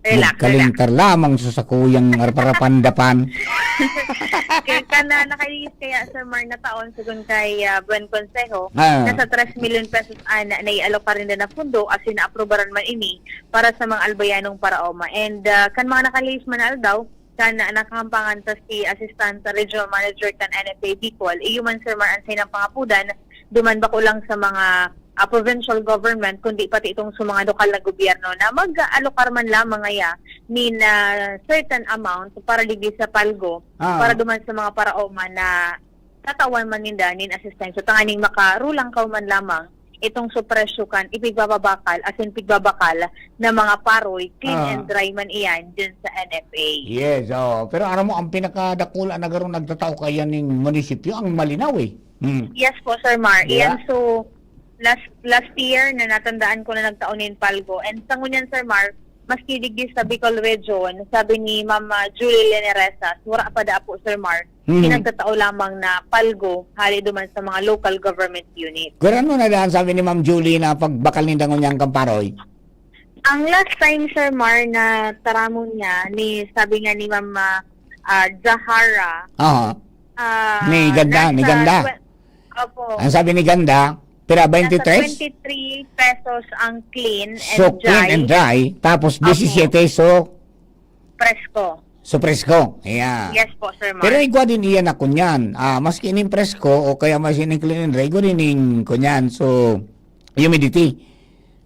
Relax, Magkalintar relax. lamang sa sakuyang arparapandapan. Kaya ka na nakalinis kaya, Sir Mar, na taon, segun kay, ah, Buen Consejo, Ah. nasa tres milyon pesos ana na ialokar ninda na pundo, asin naaprubaran man ini para sa mga albayanong paraoma. And, ah, kan mga nakalinis man na aldaw, kan nakahampangan ta si Assistant Regional Manager kan N F A Bicol, iyo man, Sir Mar, an saindang pangapudan, duman bako lang sa mga, ah, provincial government, kundi pati itong sa mga lokal na gobyerno na mag-aalokar man lamang ngaya nin, ah, certain amount para digdi sa palgo, Ah. para duman sa mga paraoma na tatawan man ninda nin asistensya, tanganing makarulangkaw man lamang itong su presyo kan ipigbababakal asin pigbabakal na mga paroy, clean Ah. and dry man iyan dyan sa N F A. Yes, oo. Pero aram mo, ang pinakadakula na garo nagtatao kaya ning munisipyo, ang Malinao eh. Hmm. Yes po, Sir Mar. Di ba? Iyan, so, last, last year na natandaan ko na nagtao nin palgo. And sa ngunyan, Sir Mar, maski digdi sa Bicol Region, sabi ni Ma'am, ah, Julie Leneresas, wara pa daa po, Sir Mar, Mhm. pinagtatao lamang na palgo hali duman sa mga local government unit. Pero ano na daan sabi ni Ma'am Julie na pagbakal ninda ngunyan kan paroy? Ang last time, Sir Mar, na taramon niya, ni, sabi nga ni Ma'am, ah, ah, Zahara, Aha. ah, Ni Ganda, ni nasa Ganda. twe-, opo. Ang sabi ni Ganda, pira, Nasa twenty-three? Twenty-three pesos ang clean and So, clean dry. and dry, tapos Opo. disisiyete, so Presko. So, presko. Ayan. Yes po, Sir Mark. Pero igwa din iyan na kunyan. Ah, maski ining presko o kaya maski ining clean and dry, igwa din ining kunyan. So, humidity.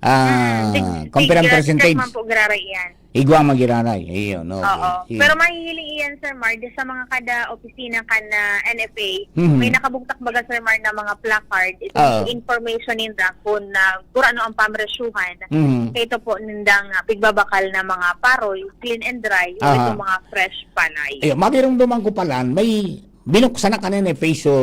Ah, Hmm, sig-, kung pirang sig-, percentage. Check man po, giraray iyan. Igwa magiraray. Ayun, okay. Oo. Sige. Pero mahihiling iyan, Sir Mar, di sa mga kada opisina kan, ah, N F A, Mhm. may nakabugtak baga, Sir Mar, na mga placard. Ito Oo. yung information ninda kung, ah, kung ano ang pamresyuhan. Mhm. Ito po nindang, ah, pigbabakal na mga paroy, clean and dry, o Aha. itong mga fresh panay. Ayun, magirumduman ko pala, may binuksan na kanina yung peso,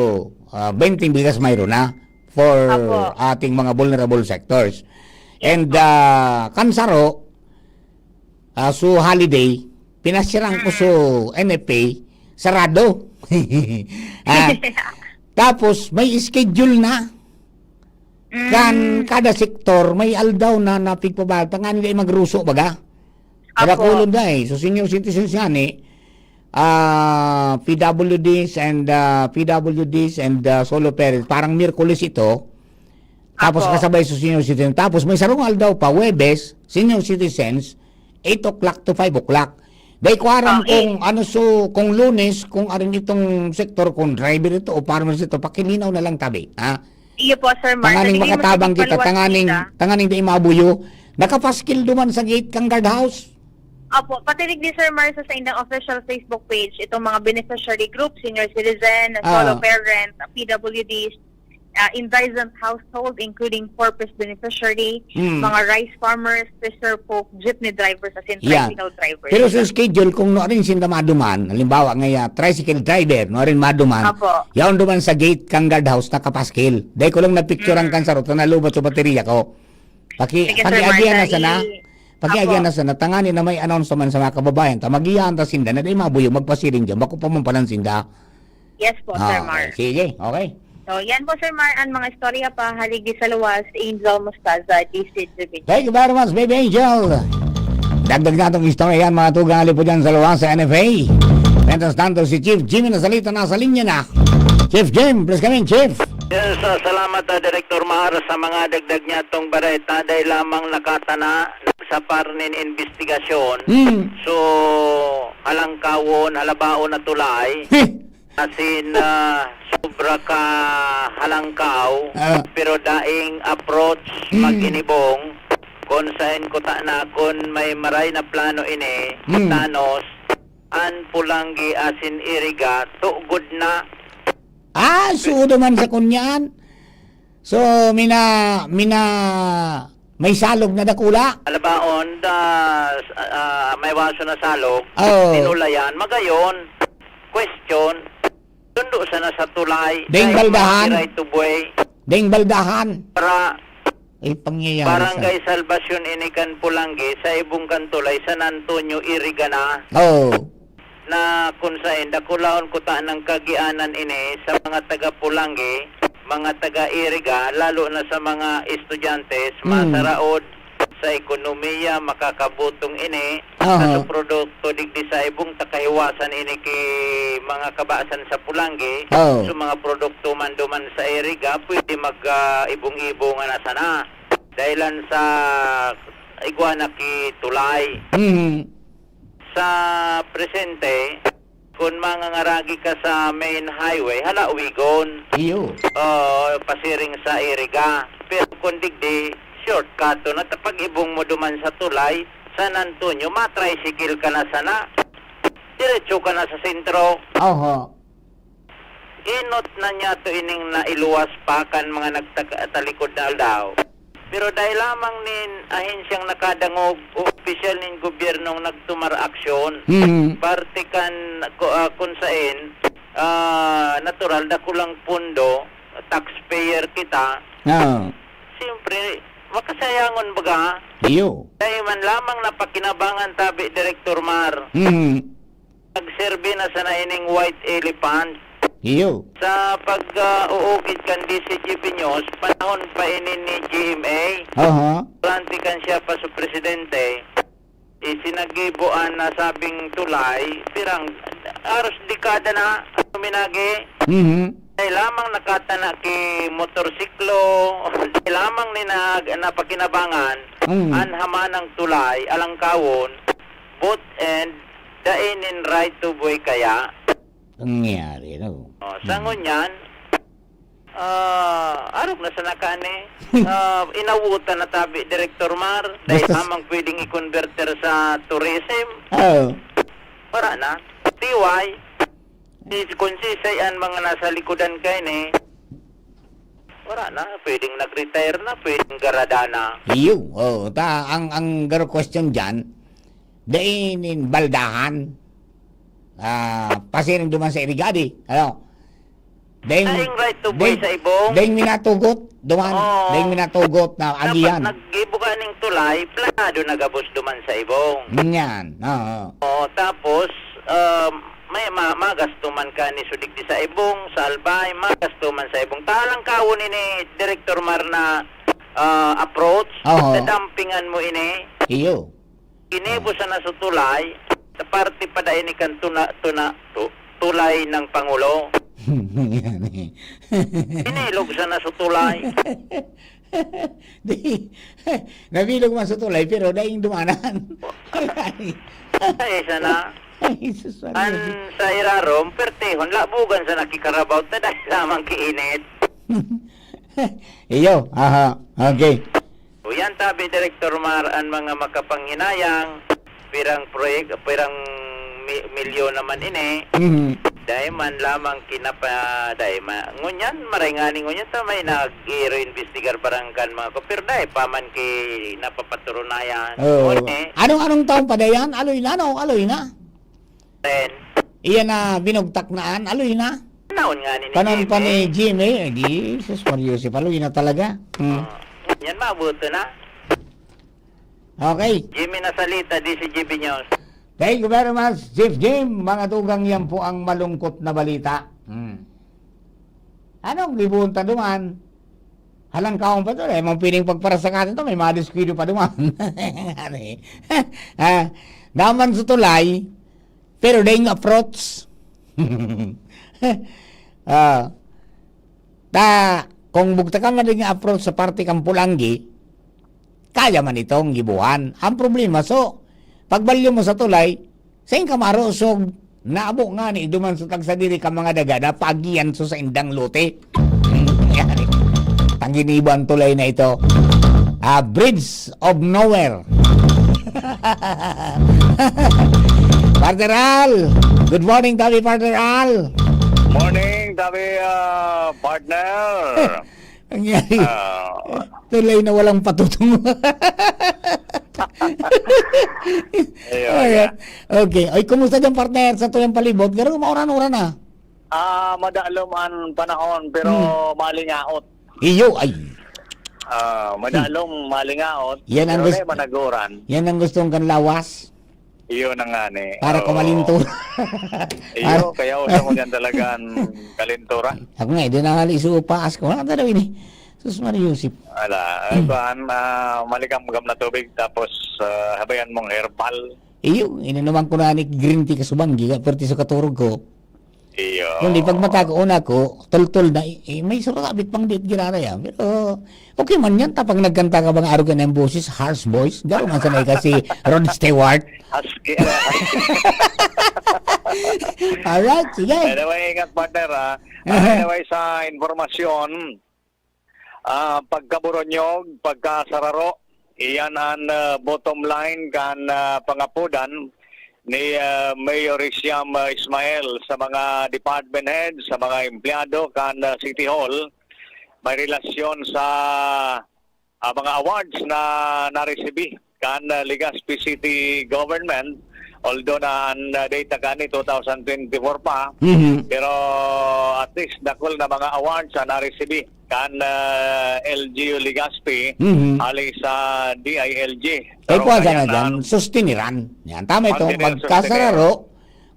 ah, twenty bigas mayroon na for Apo. ating mga vulnerable sectors. Yes And, po. ah, kansaro, ah, so holiday, pinasyaran ko Mm. so N F A, sarado. Ah, tapos may schedule na. Kan Mm. kada sektor, may aldaw na napigpabata nga nila magruso, baga. Apo. Kada kulon da eh. So, senior citizens nga ni, ah, P W Ds and, ah, P W Ds and, ah, solo parents. Parang Miyerkules ito. Tapos Apo. kasabay sa senior citizen. Tapos may sarong aldaw pa, Huwebes, senior citizens, eight o'clock to five o'clock. Dai ko aram Ah, kung eh. ano so, kung Lunes, kung arin itong sektor, kung driver ito o farmers ito, pakilinaw na lang tabi, ha? Iyo po, Sir Mar. Tanganing Sige, makatabang kita, masipaluwas tanganing, kita. tanganing dai mabuyo. Nakapaskil duman sa gate kang guardhouse. Opo, patinig ni Sir Mar sa saindang official Facebook page, itong mga beneficiary group, senior citizen, Ah. solo parent, P W Ds, ah, indigent household, including four Ps beneficiary, Mm. mga rice farmers, fisher folk, jeepney drivers, as in Yan. tricycle drivers. Pero sa schedule, kung no rin sinda maduman, halimbawa nga, ah, tricycle driver, no rin maduman, Apo. yaon duman sa gate kang guardhouse nakapaskil. Dahil ko lang napicturean Mm. kan sarot na nalubat sa baterya ko. Paki-, Sige, Sir pakiagihan na Martha, sana. i-, Pakiagihan Apo. na sana. Tangani na may announce naman sa mga kababayan. Ta, magiyahan ta sinda na di mabuyo, magpasiring dyan. Bako pa man palan sinda. Yes po, Sir Ah, Mar. okay. Sige, okay. So, yan po, Sir Mar, ang mga istorya pa, haligi sa luwas, Angel Mostaza, D C Division. Thank you very much, Baby Angel. Dagdag natong istorya yan, mga tugang, ali po dyan sa luwas sa N F A. Mientras tanto, si Chief Jimmy Nasalita nasa linya na. Chief Jim, please come in, Chief. Yes, ah, salamat, ah, Director Mar, sa mga dagdag niya tong bareta. Dahil lamang nakatana, sa par nin imbestigasyon. Hmm. So, halangkawon, halabaon na tulay. Heh. Asin, ah, sobra ka halangkaw, Ah. pero daing approach Hmm. mag-inibong, kun saen kuta na kun may maray na plano ini, Hmm. tanos, an Polangui asin Iriga, tugod na. Ah, sudo man sa kunyan. So, mina-, mina-, may salog na dakula? Alabaon, da, ah, may waso na salog, Oh. tinulayan, magayon, question, sundo sana sa tulay, Ding dahil baldahan. mga right of way. Ding baldahan. Para Ay, pangyayari sa Barangay Salvacion ini kan Polangui, sa ibong kan tulay, San Antonio, Iriga na. Oh. Na kun saen dakulahon kuta nang kagianan ini sa mga taga Polangui, mga taga Iriga, lalo na sa mga estudyante, Hmm. masaraod sa ekonomiya, makakabutong ini, Aha. sa produkto digdi sa ibong ta kahiwasan ini ki mga kabasan sa Polangui. Oo. So, mga produkto man duman sa Iriga, pwede mag, ah, ibong-ibong na sana. Dahilan sa igwa na ki tulay. Mhm. Sa presente, kun mangangaragi ka sa main highway, hala, wigon. Iyo. Oo, pasiring sa Iriga. Pero kun digdi, shortcut to na, ta pag-ibong mo duman sa tulay, San Antonio, ma-tricycle ka na sana. Diretso ka na sa sentro. Oho. Inot na niya to ining nailuwas pa kan mga nagtaka-, talikod na aldaw. Pero dahil lamang nin ahensyang nakadangog o opisyal nin gobyernong nagtumar aksyon, Mhm. parte kan, ku-, ah, kun saen, ah, natural, dakulang pondo, taxpayer kita. Oo. Siyempre, makasayangon baga. Iyo. Dahil man lamang napakinabangan tabi, Director Mar. Mhm. Nagserbi na sana ining white elephant. Iyo. Sa pag, ah, uukit kan D C G B News, panahon pa ini ni G M A. Aha. Durante kan siya pa su presidente, isinagibo an nasabing tulay, pirang, aros dekada na, ano minagi. Mhm. Dahil lamang nakatana ki motorsiklo, dahil lamang ni na, napakinabangan, Mm. an hamanang tulay, alangkawon, both end, dai nin right of way kaya. Nangyari, no? Oh, sa Mm. ngunyan, ah, arog na sana kani. Ah, inawutan na tabi, Director Mar, dahil Basta s- amang pwedeng i-converter sa tourism. Oo. Wala na. T Y, si, kung sisay an mga nasa likodan kaini, wala na. Pwedeng nag-retire na, pwedeng garada na. Iyo, oo. Ta, ang, ang garo question dyan, dai nin baldahan, ah, pasiring duman sa Irigadi, ano? Daing, Daing right of way daing, sa Ibong. Daing minatugot, duman, Oo. Daing minatugot na Dapat agihan. Naggibo ka ning tulay, planado na gabos duman sa Ibong. Yan, oo. Oo, tapos, um, may ma-, magasto man ka ni sudig di sa Ibong, sa Albay, magasto man sa Ibong. Tahalang kawo ni, ni Director Mar na, ah, approach, Oo. Nadampingan mo ini. Iyo. Inibo sana sa tulay, sa parte pa dai ni kan tuna, tuna, tu-, tulay ng Pangulo. Yan eh. Inilog sana sa tulay. Di, nabilog man sa tulay, pero daing dumanan. Ay, sana. Ay, Jesus Maria. An sa irarom, pertehon, labugan sa nakikarabaw, ta dahil lamang kiinit. Iyo, aha, okay. O yan, tabi, Director Mar, an mga makapanghinayang, pirang proyek-, pirang mi-, milyon naman ini, Mhm. dai man lamang kinapa-, dai ma-, ngunyan, maray ngani ngunyan, ta may nag-iiro-imbestigar barangay mga ko, pero dai pa man ki napapaturunayan. Oo. Ngunit Anong, anong taon pa dayan? Aloy na, no? Aloy na. Then, Iyan na binugtak na an, aloy na. Panahon nga ni Panahon pa ni Jimmy. Jimmy. Eh, Jesus, Mario, si Paloy na talaga. Hmm. Oh, yan, mabuto na. Okay. Jimmy na salita, di si Jimmy News. Thank you very much, Chief Jim. Mga tugang, yan po ang malungkot na balita. Hmm. Anong libon ta duman? Halangkaon pa to, eh. Mga piling pagparasakatan to, may mga diskuido pa duman. Ah, naman sa tulay, pero daing approach. Ah, ta, kung bugtakan na daing approach sa parte kang Pulanggi, Kaya man itong gibuhan. Ang problema, so, pagbalyo mo sa tulay, sain ka marusog, naabo nga ni duman sa tagsadiri ka mga daga na paagian sa saindang lote. Taginibo ang tulay na ito. Ah, Bridge of Nowhere. Partner Al! Good morning, Tabi Partner Al! Morning, Tabi ah, partner! Nangyari. Ah, Tulay na walang patutungo. Ayun, Ayan. yeah. Okay. Ay, kumusta dyan, partner? Sa tuyang palibot? Garo, mauran-uran na. Ah, madalom ang panahon pero Hmm. malingaot. Iyo, ay. Ah, madalom, malingaot. Yan ang Pero gusto- may managuran. Yan ang gustong kan lawas. Iyon na nga ni. Para Oo. kumalinto. Iyo, kaya uso ko niyan talagang kalinturan. Ako nga, eh, di na hali sa upaas ko. Wala ka daw ini. Sus Maria Yusip. Ala, ay kuan, ah, malikam-gam na tubig tapos ah, habayan mong herbal. Iyo, ininuman ko na ni green tea kasubang. Giga, perti sa katurog ko. Iyo. Kundi pag matago una ko, tol-tol na, eh, may surabit pang diit ginana yan. Pero, okay man yan, tapang nagkanta ka bang arog ka na yung boses, harsh voice, garo man sanay ka si Rod Stewart. Husky, ah, husky. Alright, sige. Anyway, ingat partner ha. Anyway, sa informasyon, ah, pagkaburonyog, pagkasararo, iyan ang ah, bottom line kan ah, pangapodan ni ah, Mayor Hisham ah, Ismail sa mga department head, sa mga empleyado kan ah, City Hall. May relasyon sa ah, mga awards na naresibi kan ah, Legazpi City Government. Although na ang ah, data kani two thousand twenty-four pa, Mhm. pero at least dakul na mga awards ang naresibi kan ah, L G U Legazpi Mhm. hali sa D I L G. Kaya Pero po, sana kaya dyan, na- sustiniran. Yan, tama ito, Mantener, magkasararo,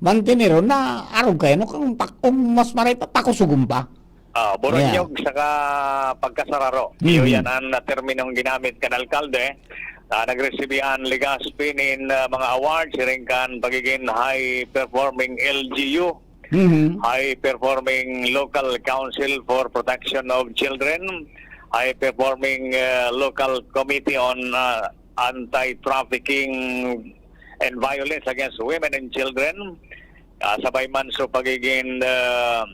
mantiniro na arog kayo, no? Kung, pak- kung mas maray pa, pakusugon pa. Ah, buronyog saka pagkasararo. Mhm. Iyo yan ang ah, terminong ginamit kan alkalde. Ah, nagresibi an Legazpi nin ah, mga awards siring kan pagiging high performing L G U, Mhm. high performing local council for protection of children, high performing ah, local committee on ah, anti-trafficking and violence against women and children. Ah, sabay man sa pagiging ah,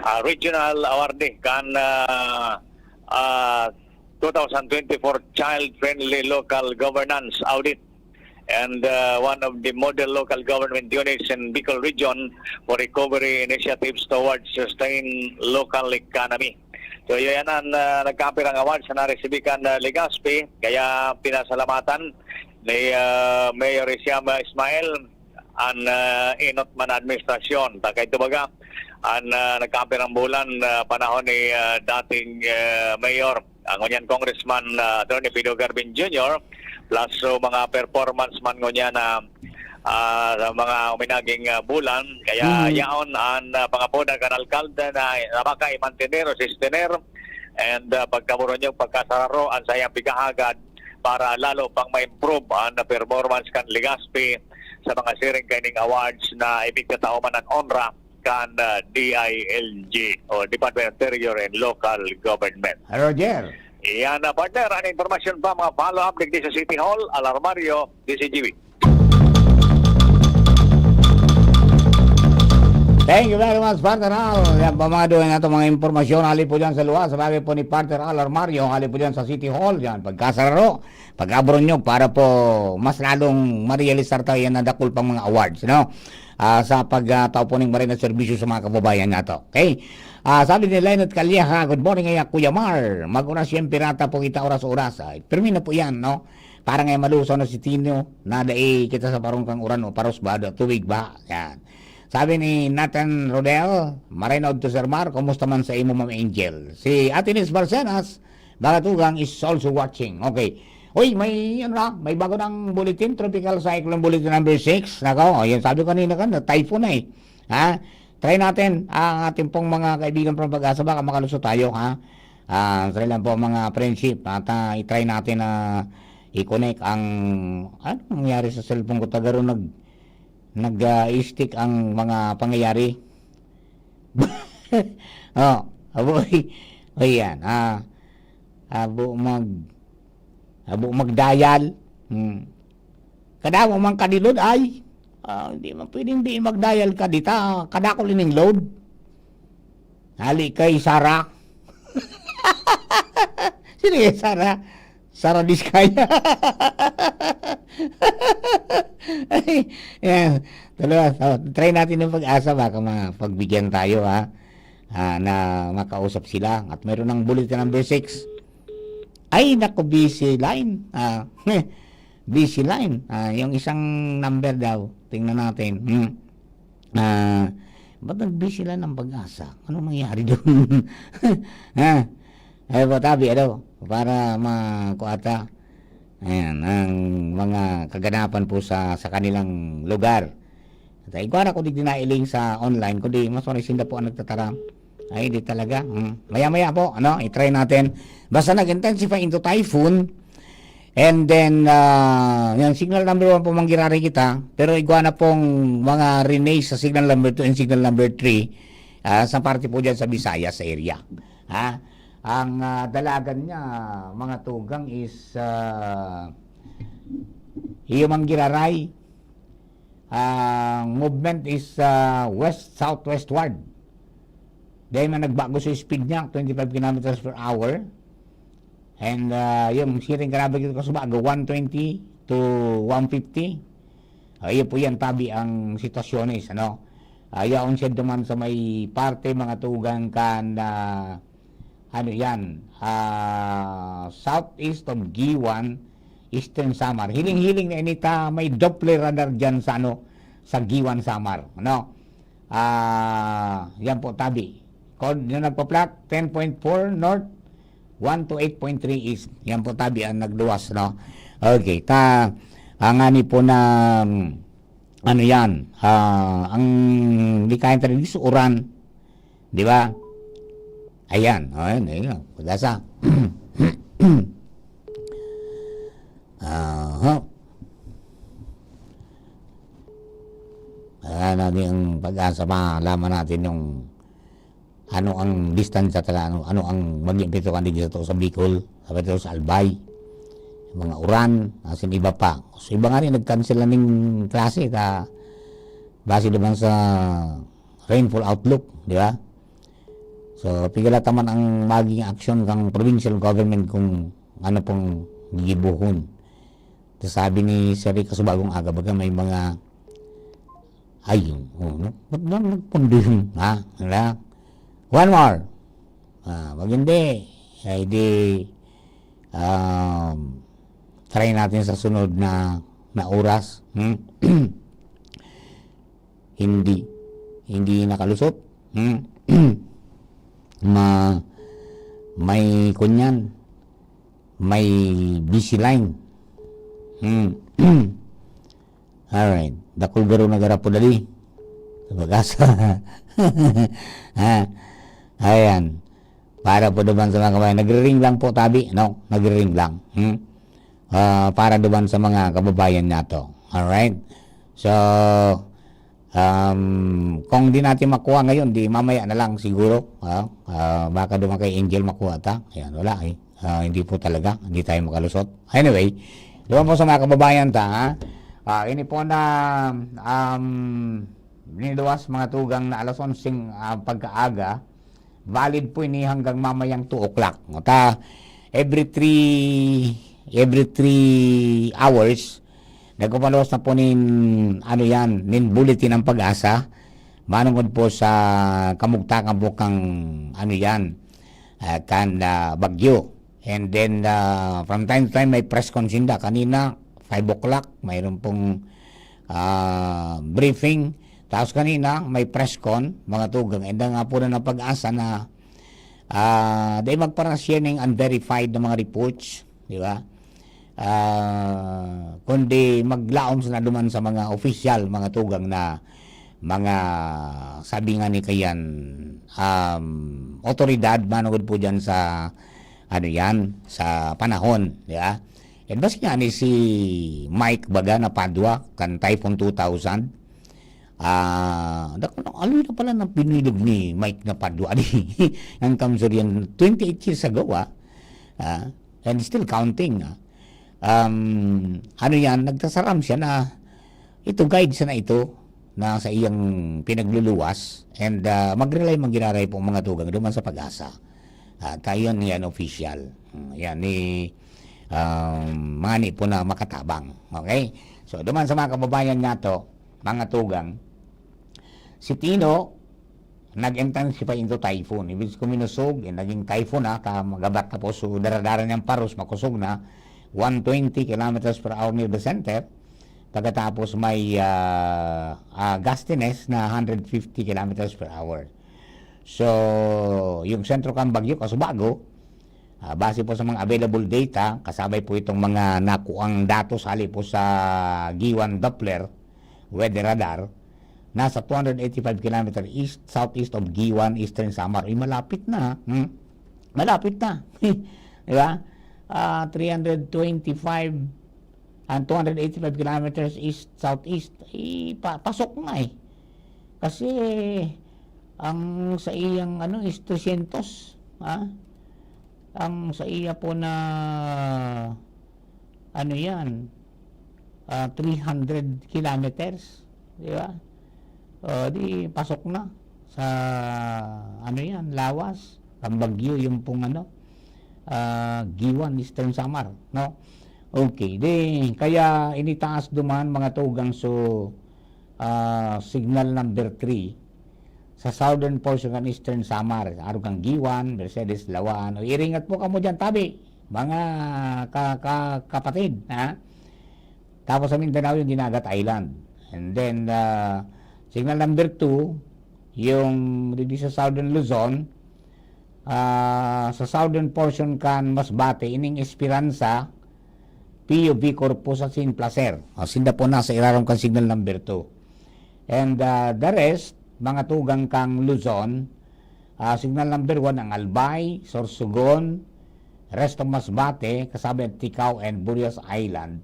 ah, regional awardee kan ah, ah, two thousand twenty-four Child Friendly Local Governance Audit and ah, one of the model local government units in Bicol Region for recovery initiatives towards sustained local economy. So, yan ang ah, nagkaapirang award sa naresibi kan ah, Legazpi. Kaya pinasalamatan ni ah, Mayor Hisham Ismail an ah, enot man na administrasyon. Takay ito baga, an ah, nagkaapirang bulan ah, panahon ni ah, dating ah, Mayor, ang ngunyan Congressman ah, Attorney Pido Garvin Junior, plus so mga performance man ngunyan na ah, sa mga uminaging ah, bulan. Kaya Mm. yaon an ah, pangapodan kan alkalde na, na makaimantener o sistener and ah, pagkaburonyog, pagkasararo an sayang pigahagad para lalo pang ma-improve an performance kan Legazpi sa mga siring kaining awards na ipigtatao man an onra kan ah, D I L G o Department of Interior and Local Government. Roger. Iyan na, partner, ang impormasyon pa, mga follow-up digdi sa City Hall, Alarmario, D C G B. Thank you very much, Partner Al. Yan pa mga duway na itong mga impormasyon. Hali po dyan sa luwas. Sabi po ni Partner Al Armario, hali po dyan sa City Hall. Yan, pagkasararo, pagkabronyog, para po mas lalong marealisar tayo yan na dakul pang mga awards, no? Ah, sa pagtao po ng maray na serbisyo sa mga kababayan nato. Okay? Ah, sabi ni Lynette Calleja, "Good morning, ay Kuya Mar. Mag-oras yan, pirata po kita oras-oras." Ay, permi na po yan, no? Para nga malusaw na si Tino, na dai kita sa parong kang uran o paros ba, da tubig ba? Yan. Sabi ni Nathan Rodel, "Maray na udto, Sir Mar, kumusta man sa imo, Ma'am Angel?" Si Ate Liz Barcenas, Bagatugang is also watching. Okay. Uy, may, ano na, may bago ng bulletin, Tropical Cyclone Bulletin number six. Nako, oh, yan sabi ko kanina kan, na typhoon na eh. Ha? Try natin ang ating pong mga kaibigan from Pag-asa, baka makalusot tayo, ha? Ah, try lang po mga friendship at ah, i-try natin na i-connect ang, ano nangyari sa cellphone ko? Tagaro nag, nag ah, stick ang mga pangyayari. Oh, aboy. O yan, ah, abo mag, Tabo mag-dial. Hmm. Kadamo man kadilod ay. Ah, hindi man pwedeng di mag-dial ka dita. Kadakol ining load. Hali kay Sara. Sino yung Sara? Sara Diskaya. Ay, yan. Tuloy, oh, try natin yung pag-asa. Baka mapagbigyan tayo, ha? Ah, na makausap sila. At meron ng bulletin number six. Ay, naku, busy line. Ah, busy line. Ah, yung isang number daw. Tingnan natin. Hmm. Ah, ba't nag-busy line ng pag-asa? Anong nangyari doon? Ha? Ay po, tabi, ano? Para makuha ta. Ayan, ang mga kaganapan po sa, sa kanilang lugar. At igwa na ko digdi nailing sa online, kundi mas maray sinda po ang nagtataram. Ay, di talaga. Hmm. Maya-maya po, ano, i-try natin. Basta nag-intensify into typhoon, and then, ah, yung signal number one po, manggiraray kita, pero igwa na pong mga relay sa signal number two and signal number three, ah, sa parte po dyan sa Visayas, sa area. Ha? Ang, ah, dalagan niya, mga tugang, is, ah, iyo manggiraray. Ang movement is, ah, west-southwestward. Dahil man nagbago sa speed niya, twenty-five kilometers per hour. And, ah, yung siring grabe dito kasubago, one twenty to one fifty. Ah, iyo po yan, tabi ang sitwasyon is, ano. Ah, yaon siya duman sa may parte, mga tugang kan, ah, ano yan, ah, southeast of Guiuan, Eastern Samar. Hiling-hiling na inita, may Doppler radar dyan sa, ano, sa Guiuan, Samar. Ano? Ah, yan po, tabi. Kung yung nagpa-plot, ten point four north, one to eight point three east. Yan po, tabi, ang nagluwas, no? Okay, ta, ang ani po na, mm, ano yan, ah, ang likayan talaga sa uran, di ba? Ayan, o, ayan, ayan, pag-asa. Aha. Ayan, natin ang pag-asa, malaman natin yung ano ang distansya talaga, ano, ano ang maging epekto kan digdi sa, sa Bicol, sa, sa Albay, mga uran, asin iba pa. So, iba nga rin, nag-cancel na ning klase, ta, base naman sa rainfall outlook, di ba? So, pigala ta man ang maging aksyon kang provincial government kung ano pong gigibohon. Ta sabi ni Sir Rico sa bagong aga, baga may mga, ay, oh, no? Ba't ba nagpundo yun? Ha? Wala? One more. Ah, pag hindi, ay di, um, try natin sa sunod na, na oras. Hmm? Hindi. Hindi nakalusot. Hmm? Ma-, may kunyan. May busy line. Hmm. Alright. Dakul garo na garapod ali. Sa pag-asa. Ha? Ayan. Para po naman sa mga kabayan. Nagre-ring lang po, tabi, no? Nagre-ring lang. Hmm? Ah, para naman sa mga kababayan nato. Alright? So, um, kung di natin makuha ngayon, di mamaya na lang siguro. Ah, ah, baka duman kay Angel makuha ta. Ayan, wala eh. Ah, hindi po talaga. Hindi tayo makalusot. Anyway, doon po sa mga kababayan ta, ha? Ah, ini po na, um, niluwas mga tugang na alas onseng, ah, pagkaaga, valid po ini hanggang mamayang two o'clock. Ta, every three, every three hours, nagpapaluwas na po nin, ano yan, nin bulletin ang pag-asa. Manungod po sa kamugtakan po kang, ano yan, ah, kan, ah, bagyo. And then, ah, from time to time, may press con sinda. Kanina, five o'clock, mayroon pong, ah, briefing. Tapos kanina, may press con, mga tugang. And then nga po na ng pag-asa na, ah, dahil magpara-share ng unverified na mga reports, di ba? Ah, kundi maglaom sila duman sa mga opisyal, mga tugang na mga, sabi nga ni kayan, um, otoridad, manugod po dyan sa, ano yan, sa panahon, di ba? And basi nga ni si Mike baga na Padua, kan Typhoon two thousand, ah, dako na, aloy na pala ng pinilog ni Mike na Padua, di? Ang kamsur yan, twenty-eight years ago, ah. Ah, and still counting, ah. um, ano yan, nagsasaram siya na ito, guide siya na ito na sa iyang pinagluluwas, and, ah, mag-rely man giraray po ang mga tugang duman sa PAGASA. At, ah, yan, yan official. Hmm, yan ni, um, Manny po na makatabang. Okay? So, duman sa mga kababayan nga to, mga tugang, si Tino, nag-intensify into typhoon. Ibig sabihin, kuminusog, eh, naging typhoon na, ta-, magabat na po. So, dara-dara niyang paros, makusog na, one twenty kilometers per hour near the center. Pagkatapos may, ah, ah, gustiness na hundred fifty kilometers per hour. So, yung sentro kan bagyo, Kasubago, ah, base po sa mga available data, kasabay po itong mga nakuang datos hali po sa Giwan Doppler weather radar, nasa two hundred eighty-five kilometer east, southeast of Giwan, Eastern Samar. Uy, malapit na, hmm? Malapit na. Di ba? Ah, three hundred twenty-five and two hundred eighty-five kilometers east, southeast. Eh, pa-, pasok na eh. Kasi, ang sa iyang, ano, is three hundred, ha? Ang sa iya po na, ano yan, ah, three hundred kilometers, di ba? O, di pasok na sa, ano yan, lawas, kan bagyo, yung pong, ano, ah, Giwan, Eastern Samar, no? Okay, di, kaya initaas duman, mga tugang, so, ah, signal number three, sa southern portion kan Eastern Samar, arog kan Guiuan, Mercedes, Laua-an. O, iringat po kamo diyan, tabi, mga ka-, ka-, kapatid, ha? Tapos sa Mindanao, yung Dinagat Island. And then, ah, signal number two, yung digdi sa southern Luzon, ah, sa southern portion kan Masbate, ining Esperanza, Pio, Vicorpus, asin Placer. O, sinda po nasa irarom kan signal number two. And, ah, the rest, mga tugang kan Luzon, ah, signal number one, ang Albay, Sorsogon, rest of Masbate, kasabi ang Ticao and Burias Island.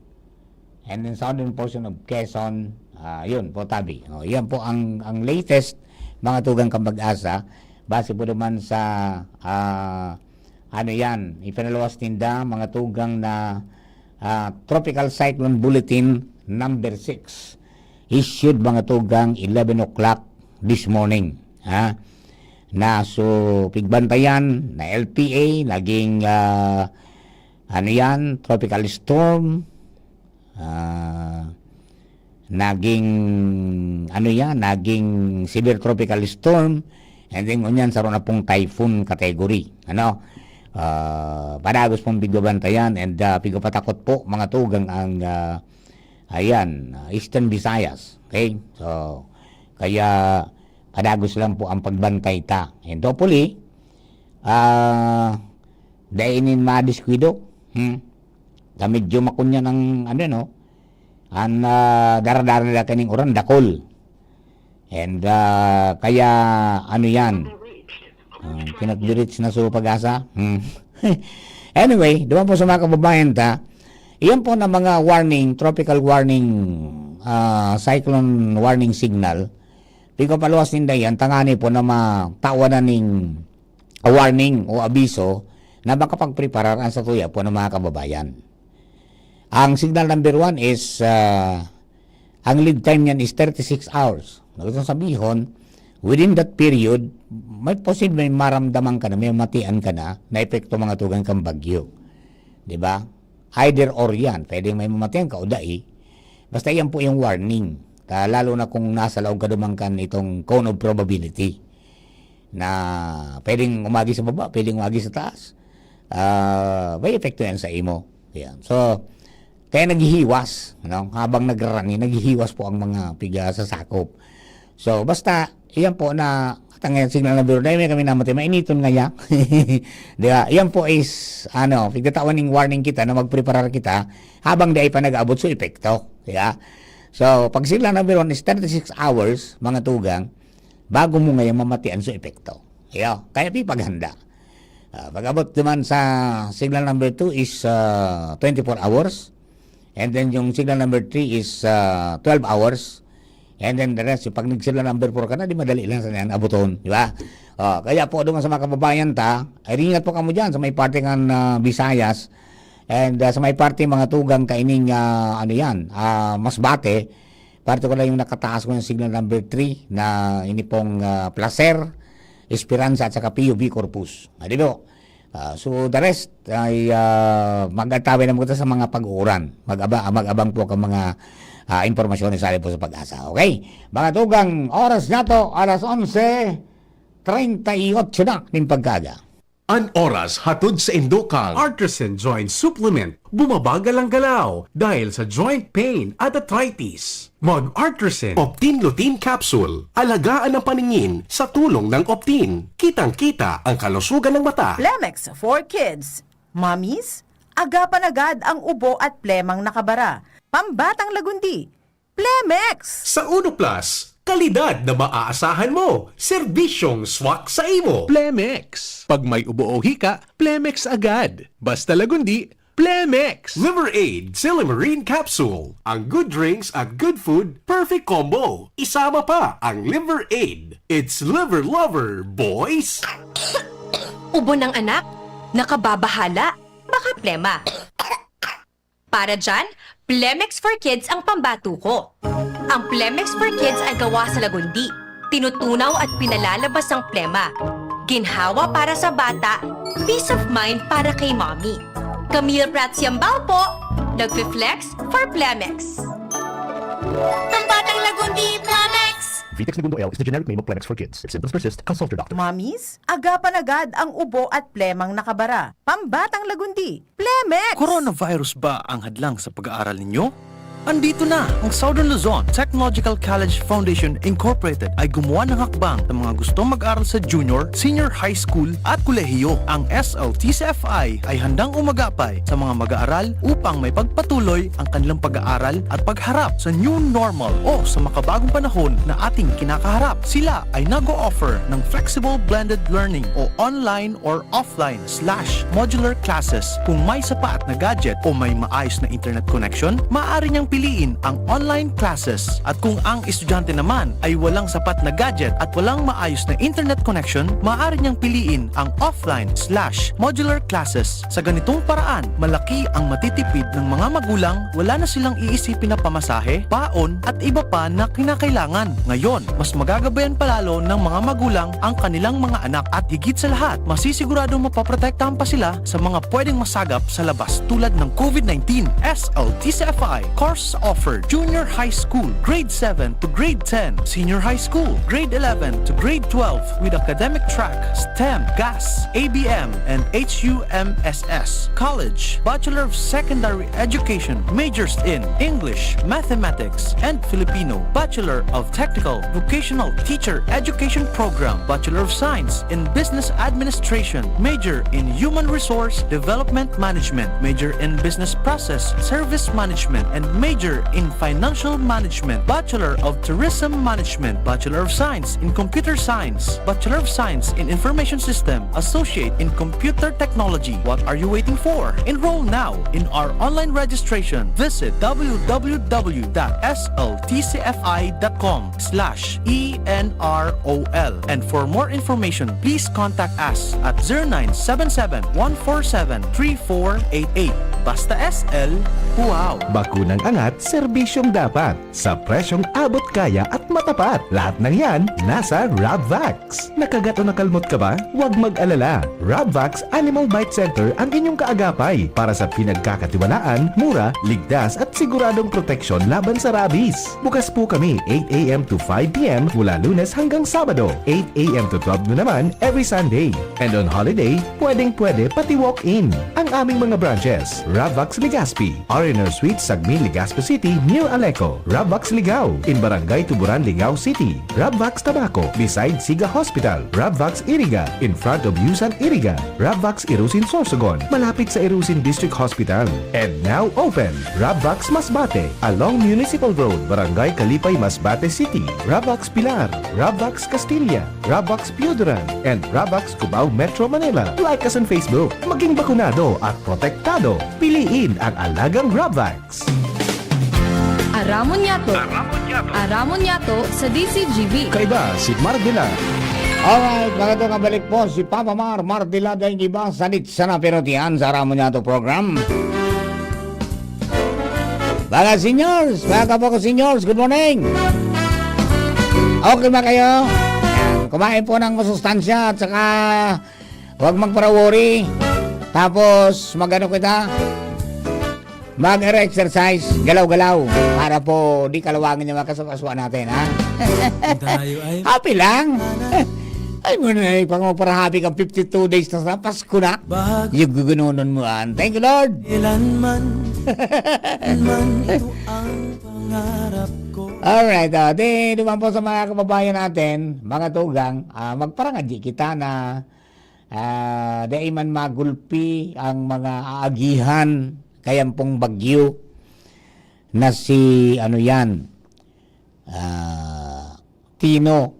And then southern portion of Quezon, ah, yun po, tabi. O, yan po ang, ang latest, mga tugang kan PAGASA. Base po naman sa, ah, ano yan, ipinaluwas ninda, mga tugang, na, ah, Tropical Cyclone Bulletin number six, issued, mga tugang, eleven o'clock this morning, ha? Na, so, pigbantayan na L T A, naging, ah, ano yan, tropical storm, ah, naging, ano yan, naging severe tropical storm, and then ngunyan, saro na pong typhoon category, ano? Ah, padagos pong pigbabantayan and, ah, pigpapatakot po, mga tugang, ang, ah, ayan, ah, Eastern Visayas. Okay? So, kaya padagos lang po ang pagbantay ta. And hopefully, ah, dai nin madiskuido. Hmm? Ta medyo makunyan ang, ano, no? An, ah, dara-dara nila kaning uran, dakul. And, ah, kaya, ano yan? Ah, cannot be reached na so PAGASA. Hmm. Anyway, duman po sa mga kababayan ta, iyan po na mga warning, tropical warning, ah, cyclone warning signal, pigpapaluwas ninda yan, tangani po na matawan na ning warning o abiso na makapagpreparar ang satuya po ng mga kababayan. Ang signal number one is, ah, ang lead time niyan is thirty-six hours. Ibig sabihon, within that period, may posible, may maramdaman ka na, may matian ka na, na epekto, mga tugang, kan bagyo. Di ba? Either or yan. Pwedeng may mamatian ka o dai. Basta yan po yung warning. Ta-, lalo na kung nasa laog ka duman kan itong cone of probability, na pwedeng umagi sa baba, pwedeng umagi sa taas. Ah, may epekto yan sa imo. Yan. So, kaya naghihiwas, no? Habang nagrarani, naghihiwas po ang mga pigasasakop. So, basta, iyan po na, at ang ngayon, signal number one, dahil may kami namatay, mainiton nga ya. Di ba? Iyan po is, ano, pigtatawan ning warning kita na magpreparar kita habang di ay pa nag-abot sa epekto. Di ba? So, pag signal number one is thirty-six hours, mga tugang, bago mo ngayon mamatian sa epekto. Iyo, kaya pipaghanda. Ah, pag-abot naman sa signal number two is, ah, twenty-four hours. And then yung signal number three is, ah, twelve hours. And then the rest, yung pag nag-signal number four ka na, di madali lang sa yan, abuton, di ba? Oh, kaya po, duman sa mga kababayan ta, ay ringat po kamo dyan sa may parte ng, ah, Visayas. And, ah, sa may parte, mga tugang, kaining, ah, ano yan, ah, Masbate, partikular yung nakataas ko yung signal number three na ini pong, ah, Placer, Esperanza at saka P U B Corpus. Ah, di ba? Ah, so, the rest ay, ah, mag-antabay na muna sa mga pag-uuran. Mag-aba-, mag-abang po ang mga, ah, impormasyon na sali po sa Pag-asa. Okay? Mga tugang, oras na to, alas onse treinta y ocho na nin pagkaaga. An oras hatod sa indo kan Artisan Joint Supplement, bumabagal ang galaw dahil sa joint pain at arthritis. Mag Artisan Optin Lutein Capsule, alagaan ang paningin sa tulong ng Optin. Kitang-kita ang kalusugan ng mata. Plemex for Kids. Mommies, agapan agad ang ubo at plemang nakabara. Pambatang lagundi, Plemex! Sa Uno Plus, kalidad na maaasahan mo, serbisyong swak sa imo. Plemex. Pag may ubo o hika, Plemex agad. Basta lagundi, Plemex. Liver Aid Silimarin Capsule. Ang good drinks at good food, perfect combo. Isama pa ang Liver Aid. It's Liver Lover, boys! Ubo ng anak? Nakababahala? Baka plema. Para dyan, Plemex for Kids ang pambato ko. Ang Plemex for Kids ay gawa sa lagundi. Tinutunaw at pinalalabas ang plema. Ginhawa para sa bata, peace of mind para kay mommy. Camille Prats Yambao po, nagfi-flex for Plemex. Pambatang lagundi, Plemex! Vitex Negundo L is the generic name of Plemex for Kids. If symptoms persist, consult your doctor. Mommies, agapan agad ang ubo at plemang nakabara. Pambatang lagundi, Plemex! Coronavirus ba ang hadlang sa pag-aaral ninyo? Andito na ang Southern Luzon Technological College Foundation Incorporated ay gumawa ng hakbang sa mga gustong mag-aral sa junior, senior high school at kolehiyo. Ang S L T C F I ay handang umagapay sa mga mag-aaral upang may pagpatuloy ang kanilang pag-aaral at pagharap sa new normal o sa makabagong panahon na ating kinakaharap. Sila ay nag-o-offer ng flexible blended learning o online or offline slash modular classes. Kung may sapat na gadget o may maayos na internet connection, maaari niyang piliin ang online classes. At kung ang estudyante naman ay walang sapat na gadget at walang maayos na internet connection, maaari niyang piliin ang offline slash modular classes. Sa ganitong paraan, malaki ang matitipid ng mga magulang, wala na silang iisipin na pamasahe, baon, at iba pa na kinakailangan. Ngayon, mas magagabayan pa lalo ng mga magulang ang kanilang mga anak at higit sa lahat, masisiguradong mapoprotektahan pa sila sa mga pwedeng masagap sa labas tulad ng COVID nineteen. S L T C F I course offered: Junior High School, Grade seven to Grade ten, Senior High School, Grade eleven to Grade twelve with academic track, STEM, GAS, A B M, and H U M S S. College, Bachelor of Secondary Education, majors in English, Mathematics, and Filipino, Bachelor of Technical Vocational Teacher Education Program, Bachelor of Science in Business Administration, major in Human Resource Development Management, major in Business Process Service Management, and major in Financial Management, Bachelor of Tourism Management, Bachelor of Science in Computer Science, Bachelor of Science in Information System, Associate in Computer Technology. What are you waiting for? Enroll now in our online registration. Visit w w w dot s l t c f i dot com slash e n r o l. And for more information, please contact us at zero nine seven seven, one four seven, three four eight eight. Basta S L, wow! Bakunang angat, serbisyong dapat, sa presyong abot kaya at matapat. Lahat ng yan, nasa Rabvax. Nakagat o nakalmot ka ba? Huwag mag-alala. Rabvax Animal Bite Center ang inyong kaagapay para sa pinagkakatiwalaan, mura, ligtas at siguradong proteksyon laban sa rabies. Bukas po kami eight a m to five p m mula Lunes hanggang Sabado, eight a m to twelve noon naman every Sunday. And on holiday, pwedeng-pwede pati walk-in. Ang aming mga branches, Rabvax Legazpi, R and R Suites, Sagmin, Legazpi City, near Aleco, Rabvax Ligao, in Barangay Tuburan, Ligao City, Rabvax Tabaco, beside Siga Hospital, Rabvax Iriga, in front of Yusan Iriga, Rabvax Irusin Sorsogon, malapit sa Irusin District Hospital. And now open, Rabvax Masbate, along Municipal Road, Barangay Kalipay, Masbate City, Rabvax Pilar, Rabvax Castilla, Rabvax Pioduran, and Rabvax Cubao, Metro Manila. Like us on Facebook. Maging bakunado at protektado. Piliin ang alagang Rabvax. Aramon Yato. Aramon Yato sa D Z G B. Kaiba si Mardila. Alright, mga to, kabalik po si Papa Mar Mardila, dahil iba sa Litsa na Pirotian sa Aramon Yato program. Mga seniors, mga kapwa ko seniors, good morning. Okay ba kayo? Yan. Kumain po ng masustansya at saka huwag magpara-worry. Tapos, magano kita? Mag-exercise, galaw-galaw para po di kalawangin yung mga kasukasuan natin, ha? Happy lang. Ay mo na eh, pag magpara-happy kang fifty-two days na sa Pasko na. Yung gugununan mo, ah. Thank you, Lord. Kailanman man ito ang pangarap ko. Alright, ah, di naman po sa mga kababayan natin, mga tugang, ah, magparangadyi kita na, ah, dai man magulpi ang mga aagihan kayan pong bagyo na si, ano yan, ah, Tino.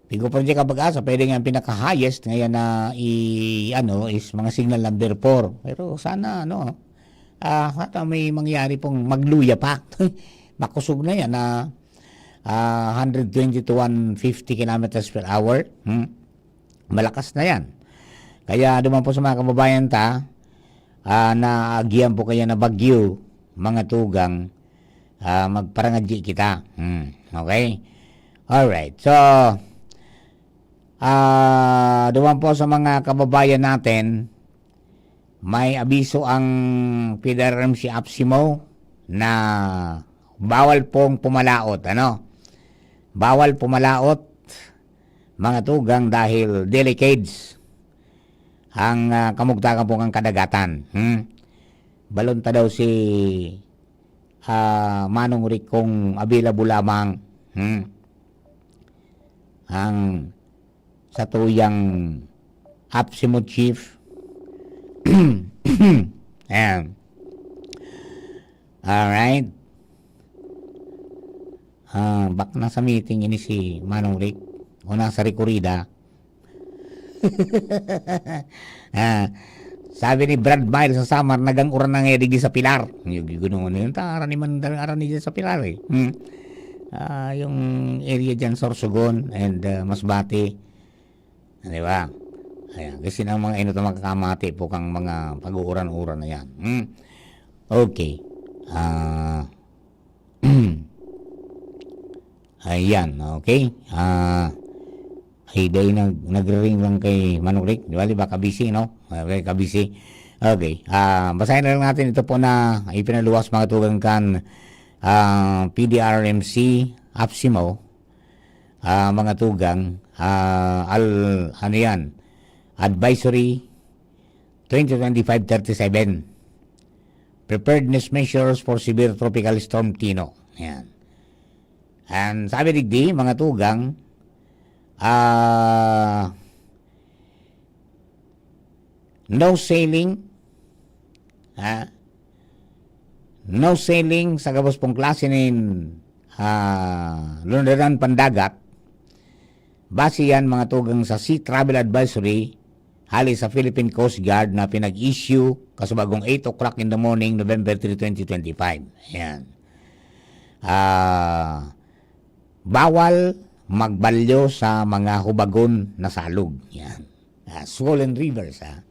Pigo pa rin ka pag-asa, pwede nga ang pinaka-highest ngayon na i-, ano, is mga signal number four. Pero sana, ano, ah, sana may mangyari pong magluya pa. Makusog na yan na, ah, hundred twenty to one fifty kilometers per hour. Hmm? Malakas na yan. Kaya duman po sa mga kababayan ta, ah, na agian po kaya na bagyo, mga tugang, ah, magparangadyi kita. Hmm, okay? Alright. So, ah, duman po sa mga kababayan natin, may abiso ang P D R M C APSIMO na bawal pong pumalaot, ano? Bawal pumalaot, mga tugang, dahil delicades ang, ah, kamugtakan po ng kadagatan. Hmm? Balon ta daw si, ah, Manong Rick kung available lamang. Hmm? Ang satuyang APSIMO chief. Ayan. Alright. Ah, bak nasa meeting ini si Manong Rick o nasa rekorida. Ah, sabi ni Brad Miles sa Samar, "Nagang-uran na nga digdi sa Pilar." Yung, yung ganoon na yun. Ta, arani man, arani dyan sa Pilar eh. Hmm. Ah, yung area dyan, Sorsogon and, ah, Masbate. Di ba? Ayan. Kasi ang mga inot na makakamati po kang mga pag-uuran-uran na yan. Hmm. Okay. Ah, ayan, okay. Ah, ay, dahil nag-, nagre-ring lang kay Manong Rick. Di ba? Di ba? Kabisi, no? Okay, kabisi. Okay. Ah, basahin na lang natin ito po na ipinaluwas mga tugang kan, ah, P D R M C, APSIMO, ah, mga tugang, ah, al-, ano yan? Advisory twenty twenty-five thirty-seven. Preparedness measures for severe tropical storm Tino. Yan. And sabi digdi, mga tugang, ah, no sailing, ha? No sailing sa gabos pong klase nin, ah, lundanan pandagat. Base yan, mga tugang, sa Sea Travel Advisory hali sa Philippine Coast Guard na pinag-issue kasubagong eight o'clock in the morning, November three, twenty twenty-five. Ayan. Ah, bawal magbalyo sa mga hubagon na salog. Yan. Ah, swollen rivers, ha.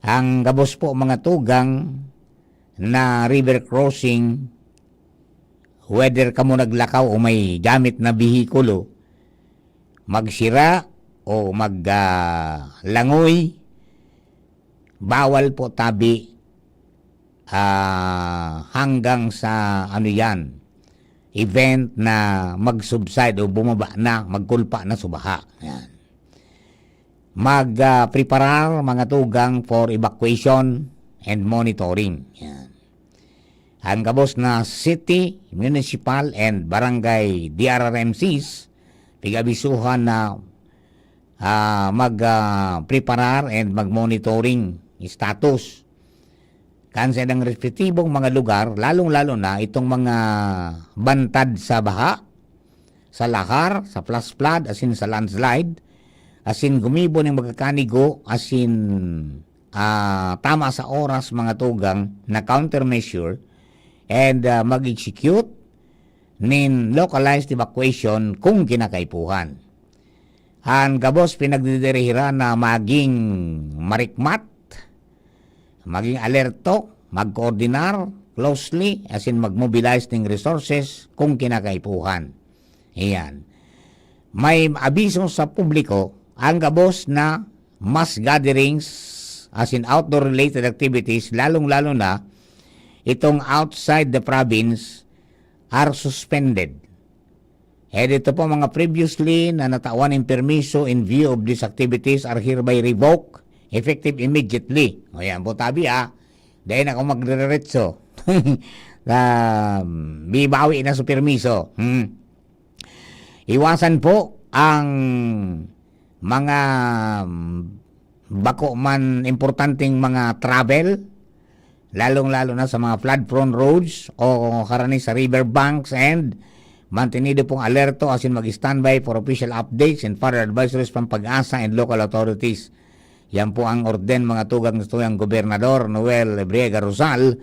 Ang gabos po, mga tugang, na river crossing, whether kamo naglakaw o may gamit na behikulo, magsira o mag, ah, langoy, bawal po tabi, ah, hanggang sa ano yan, event na mag-subside o bumaba na, magkulpa na sa baha. Yan. Mag, ah, preparar mga tugang for evacuation and monitoring. Yan. Ang gabos na city, municipal, and barangay D R R M Cs, pig-abisuhan na, ah, mag, ah, preparar and mag-monitoring status kan sa ilang respetibong mga lugar, lalong-lalo na itong mga bantad sa baha, sa lahar, sa flash flood, asin sa landslide, asin gumibo ning magkakanigo, asin, ah, tama sa oras mga tugang na countermeasure and, ah, mag-execute nin localized evacuation kung kinakaipuhan. An gabos pinagdidirihiran na maging marikmat, maging alerto, magkoordinar, closely, as in mag-mobilize ning resources kung kinakaipuhan. Iyan. May abiso sa publiko ang gabos na mass gatherings, as in outdoor-related activities, lalong-lalo na itong outside the province, are suspended. Eh, dito po, mga previously na natawan ng permiso in view of these activities are hereby revoked, effective immediately. O yan po, tabi, ah. Dahil ako magdiretso. Na, bibawi na sa permiso. Hmm. Iwasan po ang mga, mm, bako man importanteng mga travel, lalong-lalo na sa mga flood-prone roads o karani sa river banks, and mantenido pong alerto as in mag-standby for official updates and further advisories from PAGASA and local authorities. Yan po ang orden, mga tugang, sa tuyang Gobernador Noel Ebriega Rosal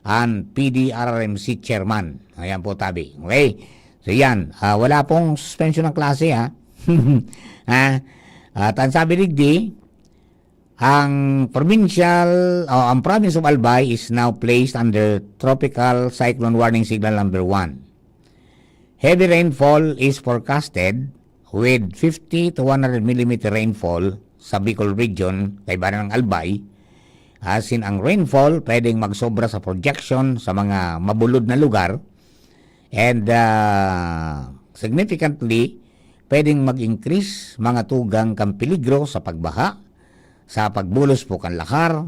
and P D R R M C chairman. Ayan po, tabi. Okay? So yan, ah, wala pong suspension ng klase, ha? Ha? At ang sabi digdi, ang provincial, o ang province of Albay is now placed under tropical cyclone warning signal number one. Heavy rainfall is forecasted with fifty to one hundred millimeter rainfall sa Bicol region, kaibahan ng Albay. As in, ang rainfall pwedeng magsobra sa projection sa mga mabulod na lugar and, ah, significantly, pwedeng mag-increase mga tugang kan peligro sa pagbaha, sa pagbulos po kan lahar,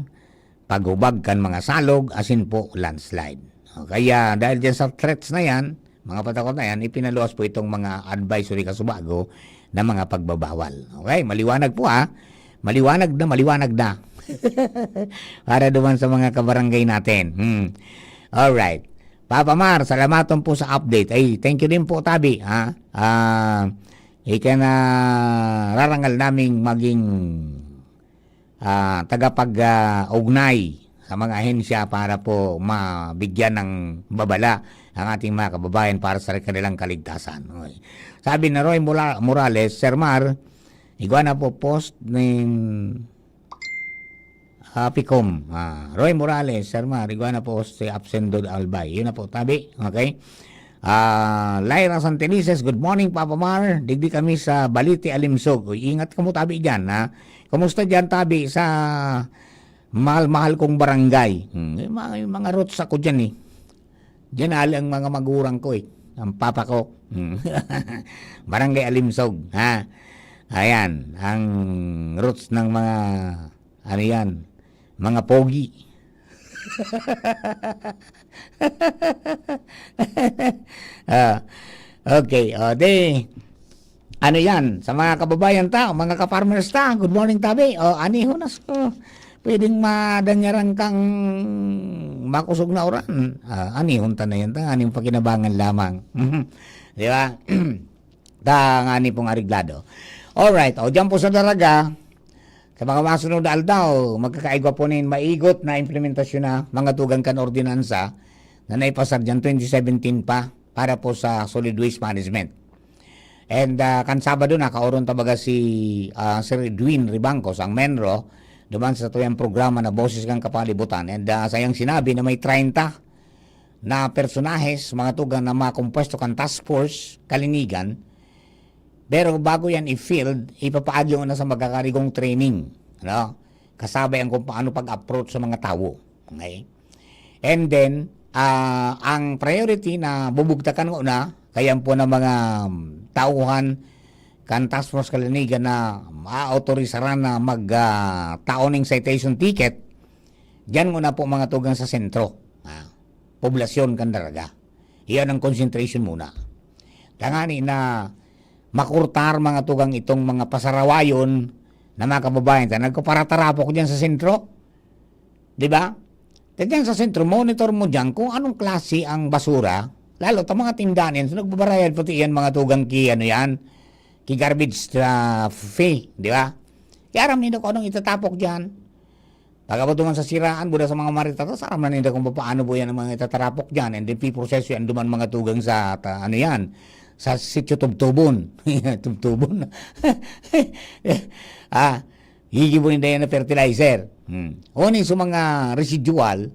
paghubag kan mga salog, asin po landslide. O, kaya dahil dyan sa threats na yan, mga patakot na yan, ipinaluwas po itong mga advisory kasubago na mga pagbabawal. Okay, maliwanag po, ha. Maliwanag na, maliwanag na. Para duman sa mga kabarangay natin. Hmm. Alright. Papa Mar, salamaton po sa update. Ay, thank you din po, tabi, ha. Ah, ika na rarangal naming maging, ah, tagapag, ah, ugnay sa mga ahensya para po mabigyan ng babala ang ating mga kababayan para sa kanilang kaligtasan. Okay. Sabi na Roy Mora-, Morales, "Sir Mar, igwa na po post nin, ah, Picom." Ah, Roy Morales, "Sir Mar, igwa na po si Absendo Albay." Yun na po, tabi. Okay. Ah, Lyra Santelices, "Good morning, Papa Mar. Digdi kami sa Balite, Alimsog." Uy, ingat kamo, tabi, dyan, ha? Kumusta dyan, tabi, sa mahal-mahal kong barangay? Hmm, yung mga, yung mga roots ako dyan, eh. Dyan ali ang mga magurang ko, eh. Ang papa ko. Hmm. Barangay Alimsog, ha? Ayan, ang roots ng mga, ano yan, mga pogi. Ah, okay, o, di, ano yan, sa mga kababayan ta, mga ka-farmers ta, good morning, tabi. O, anihon na so, pwedeng madanyaran kang makusog na uran. Ah, anihon ta na yan, ta, aning pakinabangan lamang. Di ba? Tangani pong areglado. Alright, o, dyan po sa Daraga, sa mga masunod na aldaw, magkakaigwa po nin maigot na implementasyon na mga tugang kan ordinansa na naipasar dyan twenty seventeen pa para po sa solid waste management. And, ah, kan Sabado, nakaoron ta baga si, ah, Sir Edwin Ribangcos, ang MENRO, duman sa tuyang programa na Boses kan Kapalibutan. And, ah, sayang sinabi na may treinta na personahes, mga tugang na mga kompuesto kan task force, kalinigan. Pero bago yan i-field, ipapaagi mo na sa magkakarigong training, ano? Kasabay ang kung paano pag-approach sa mga tawo. Okay? And then, ah, ang priority na bubugtakan ko na, kaya po ng mga, um, tauhan kan task force kalinigan na maaautorisaran na mag, ah, tao ning citation ticket, diyan muna po mga tugang sa sentro, ah, poblasyon kan Daraga. Iyan ang concentration muna. Tangani na makurtar mga tugang itong mga pasarawayon na mga kababayan ta nagpaparatarapok diyan sa sentro. Di ba? Diyan sa sentro, monitor mo diyan kung anong klase ang basura. Lalo ta mga tindahan yan, so nagbabarayad pati yan mga tugang ki, ano yan, ki garbage, ah, fee, di ba? Kaya aram nila kung anong itatapok diyan. Pag-abot naman sa siraan, buda sa mga maritatas, aram na nila kung paano po yan ang mga itatarapok dyan. And then, piproseso yan duman mga tugang sa, ta-, ano yan, sa sitio Tubtubon. Tubtubon. Ah, gigibo ninda yan na fertilizer. Hmm. O ni sa mga residual,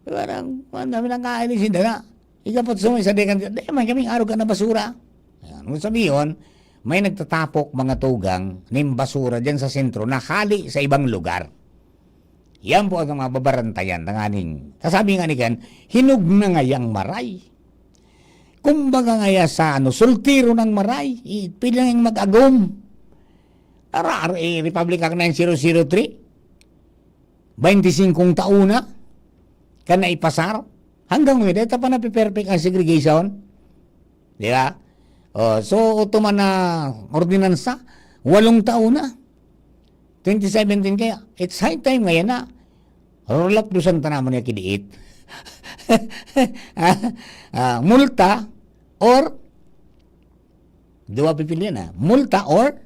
Parang, ang dami nang kainis, hindi na. Ikapot sa mga isa, di ka, di man kaming arog ka na basura. Ayan. Kung sabihin, may nagtatapok mga tugang ning basura dyan sa sentro na hali sa ibang lugar. Yan po ang mga babarantayan tanganing. Kasabi nga ni Ken, hinog na ngayang maray. Kumbaga ngaya sa ano, sultiro ng maray, i-, pwede nang mag-agom. Ara, ara, eh, Republic Act nine zero zero three, twenty-five taon na, kan naipasar. Hanggang ngayon, dito pa napiperfect ang segregation. Di ba? Oh, so, ito man na ordinansa, walong taon na. Twenty seventeen kaya, it's high time ngayon na roll up dusan ta naman yung kidiit. Ah, ah, multa or duwa pipilian na. Multa or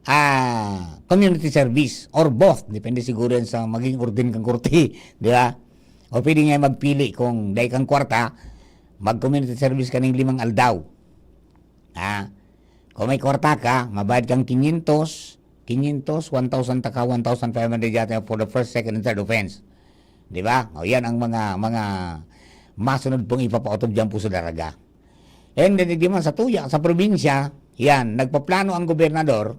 ah, community service or both. Depende siguro yan sa maging orden kang korte, di ba? O pwede nga magpili kung dai kang kwarta, mag-community service ka ning limang aldaw. Ha? Kung may kwarta ka, mabayad kang quinientos, quinientos, one thousand taka, one thousand five hundred yata for the first, second, and third offense. Di ba? O yan ang mga, mga masunod pong ipapautob dyan po sa Daraga. And then, di man sa tuya, sa probinsya, yan, nagpaplano ang gobernador,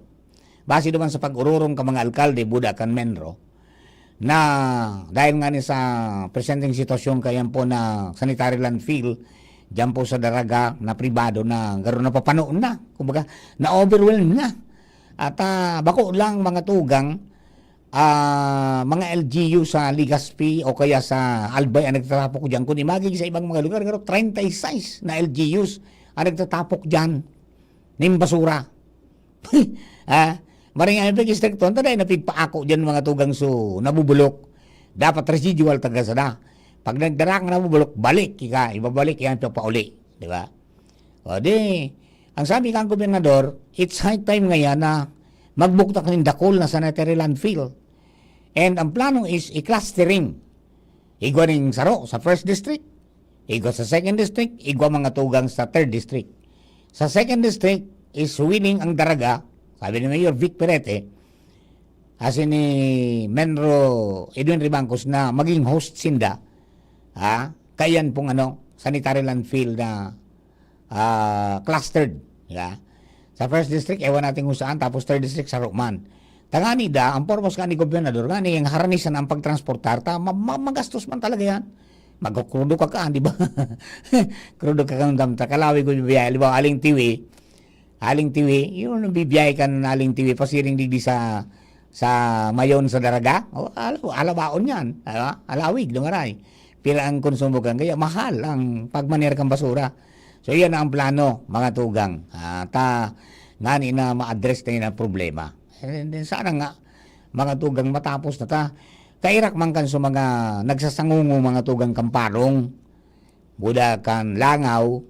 base naman sa pag-ururong ka mga alkalde, buda kan Menro, na dahil nga ni sa presenteng sitwasyon kayan po na sanitary landfill, dyan po sa Daraga na pribado na garo napapano na, kumbaga, na-overwhelm na. At ah, bako lang mga tugang, ah, mga L G U sa Legazpi o kaya sa Albay ang nagtatapok diyan, kundi maging sa ibang mga lugar, pero treinta y seis na L G Us ang nagtatapok diyan ning basura. Ah, maring ang pag-istrikto, ang taday na pigpaako diyan mga tugang so nabubulok. Dapat residual taga sana. Pag nagdara ang nabubulok, balik, ika, ibabalik yan pauli, di ba? O di, ang sabi kang gobernador, it's high time ngayon na magbuktak ning dakul na sanitary landfill. And ang plano is i-clustering. Igwa ning saro sa first district, igwa sa second district, igwa mga tugang sa third district. Sa second district is willing ang Daraga, sabi ni Mayor Vic Perete, asin ni Menro Edwin Ribangcos na maging host sinda, ha? Kayan pong ano, sanitary landfill na ah, clustered, di ba? Sa first district, ewan natin kung saan, tapos third district, saro man. Tangani da, ang purpose nga ni gobernador, nga ni ang haranisan ang pagtransportar, ta, ma-, ma-, magastos man talaga yan. Magkukrudo ka ka, di ba? Krudo ka kang damta, kalawi ko bibiyay. Halimbawa, Aling Tiwi, Aling Tiwi, yun ang bibiyay kan Aling Tiwi, pasiring digdi sa, sa Mayon sa Daraga. O, ala-, alabaon yan, di ba? Alawig, Lungaray. Pira ang konsumo kan, kaya mahal ang pagmaneho kan basura. So, iyan na ang plano, mga tugang. Ah, ta, ngani na ma-address na yun ang problema. And then, sana nga, mga tugang, matapos na ta. Kairak man kan sa mga nagsasangungo, mga tugang, kan Parong, buda kan Langaw.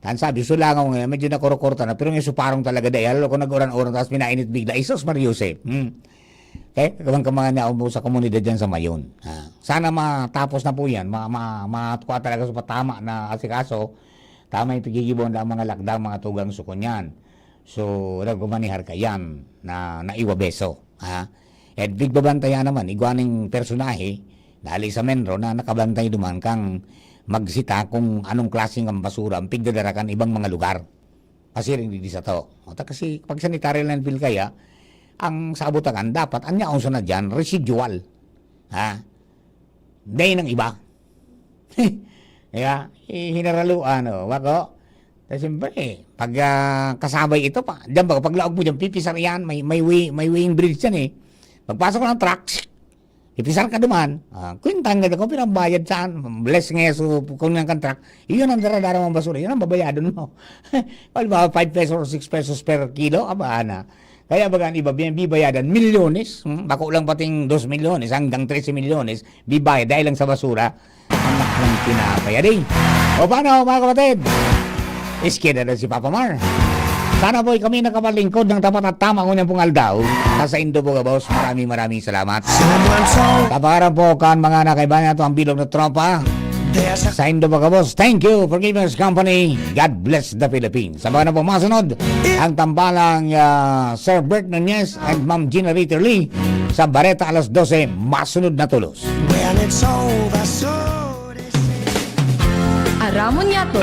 Tan sabi, so Langaw ngayon, medyo nakurukurta na, pero yung sa Parong talaga, dahil ako nag-uran-uran, tapos minainit bigla. Isos, Mario Joseph. Hmm. Okay? Kagawang ka mga niya sa komunidad dyan sa Mayon. Ah, sana matapos na po yan. Ma, ma, matuwa talaga sa patama na asikaso. Tama yung pigigibon na ang mga lakdang, mga tugang sukunyan. So, nagmamanihar ka yan na naiwa beso. Ha? At bigbabantayan naman, igwaning personahe, dali sa Menro na nakabantay duman kang magsita kung anong klaseng ang basura ang pigdadarakan ibang mga lugar. Pasiring digdi sa tao. O, ta kasi pag sanitary landfill kaya, ang sabutangan dapat, ang yaon sa na dyan, residual. Ha? Dahil ng iba. Kaya, eh, hinaraluan, o, wako. Kasi siyempre, pag ah, kasabay ito pa, dyan ba, pag laog mo dyan, pipisar yan, may, may, way, may weighing bridge yan eh. Pagpasok ng truck, ipisar ka duman, ah, kwentahan ka dyan kung pinambayad saan, less nga so, kung yung contract, iyon ang daradara mong basura, yun ang babayadon mo. Halimbawa, five pesos or six pesos per kilo, aba na. Kaya baga ang iba, bi- bibayadan, milyones, hmm? Bako lang pating dos milyones hanggang trese milyones, bibayad dahil lang sa basura, anak ng pinapayadi. O paano, mga kapatid? Iskeda na si Papa Mar. Sana po'y kami nakapalingkod ng tapat at tama ngunyan pong aldaw. Sa Indo po, boss, maraming maraming salamat. Taparan po kan mga nakaiba niya ito ang bilog na tropa. Sa Indo po, boss, thank you for giving us company. God bless the Philippines. Sa mga na po masunod, ang tambalang ah, Sir Bert Nunez and Ma'am Gina Ritter Lee sa Bareta alas dose, masunod na tulos. When it's all Ramon Yato.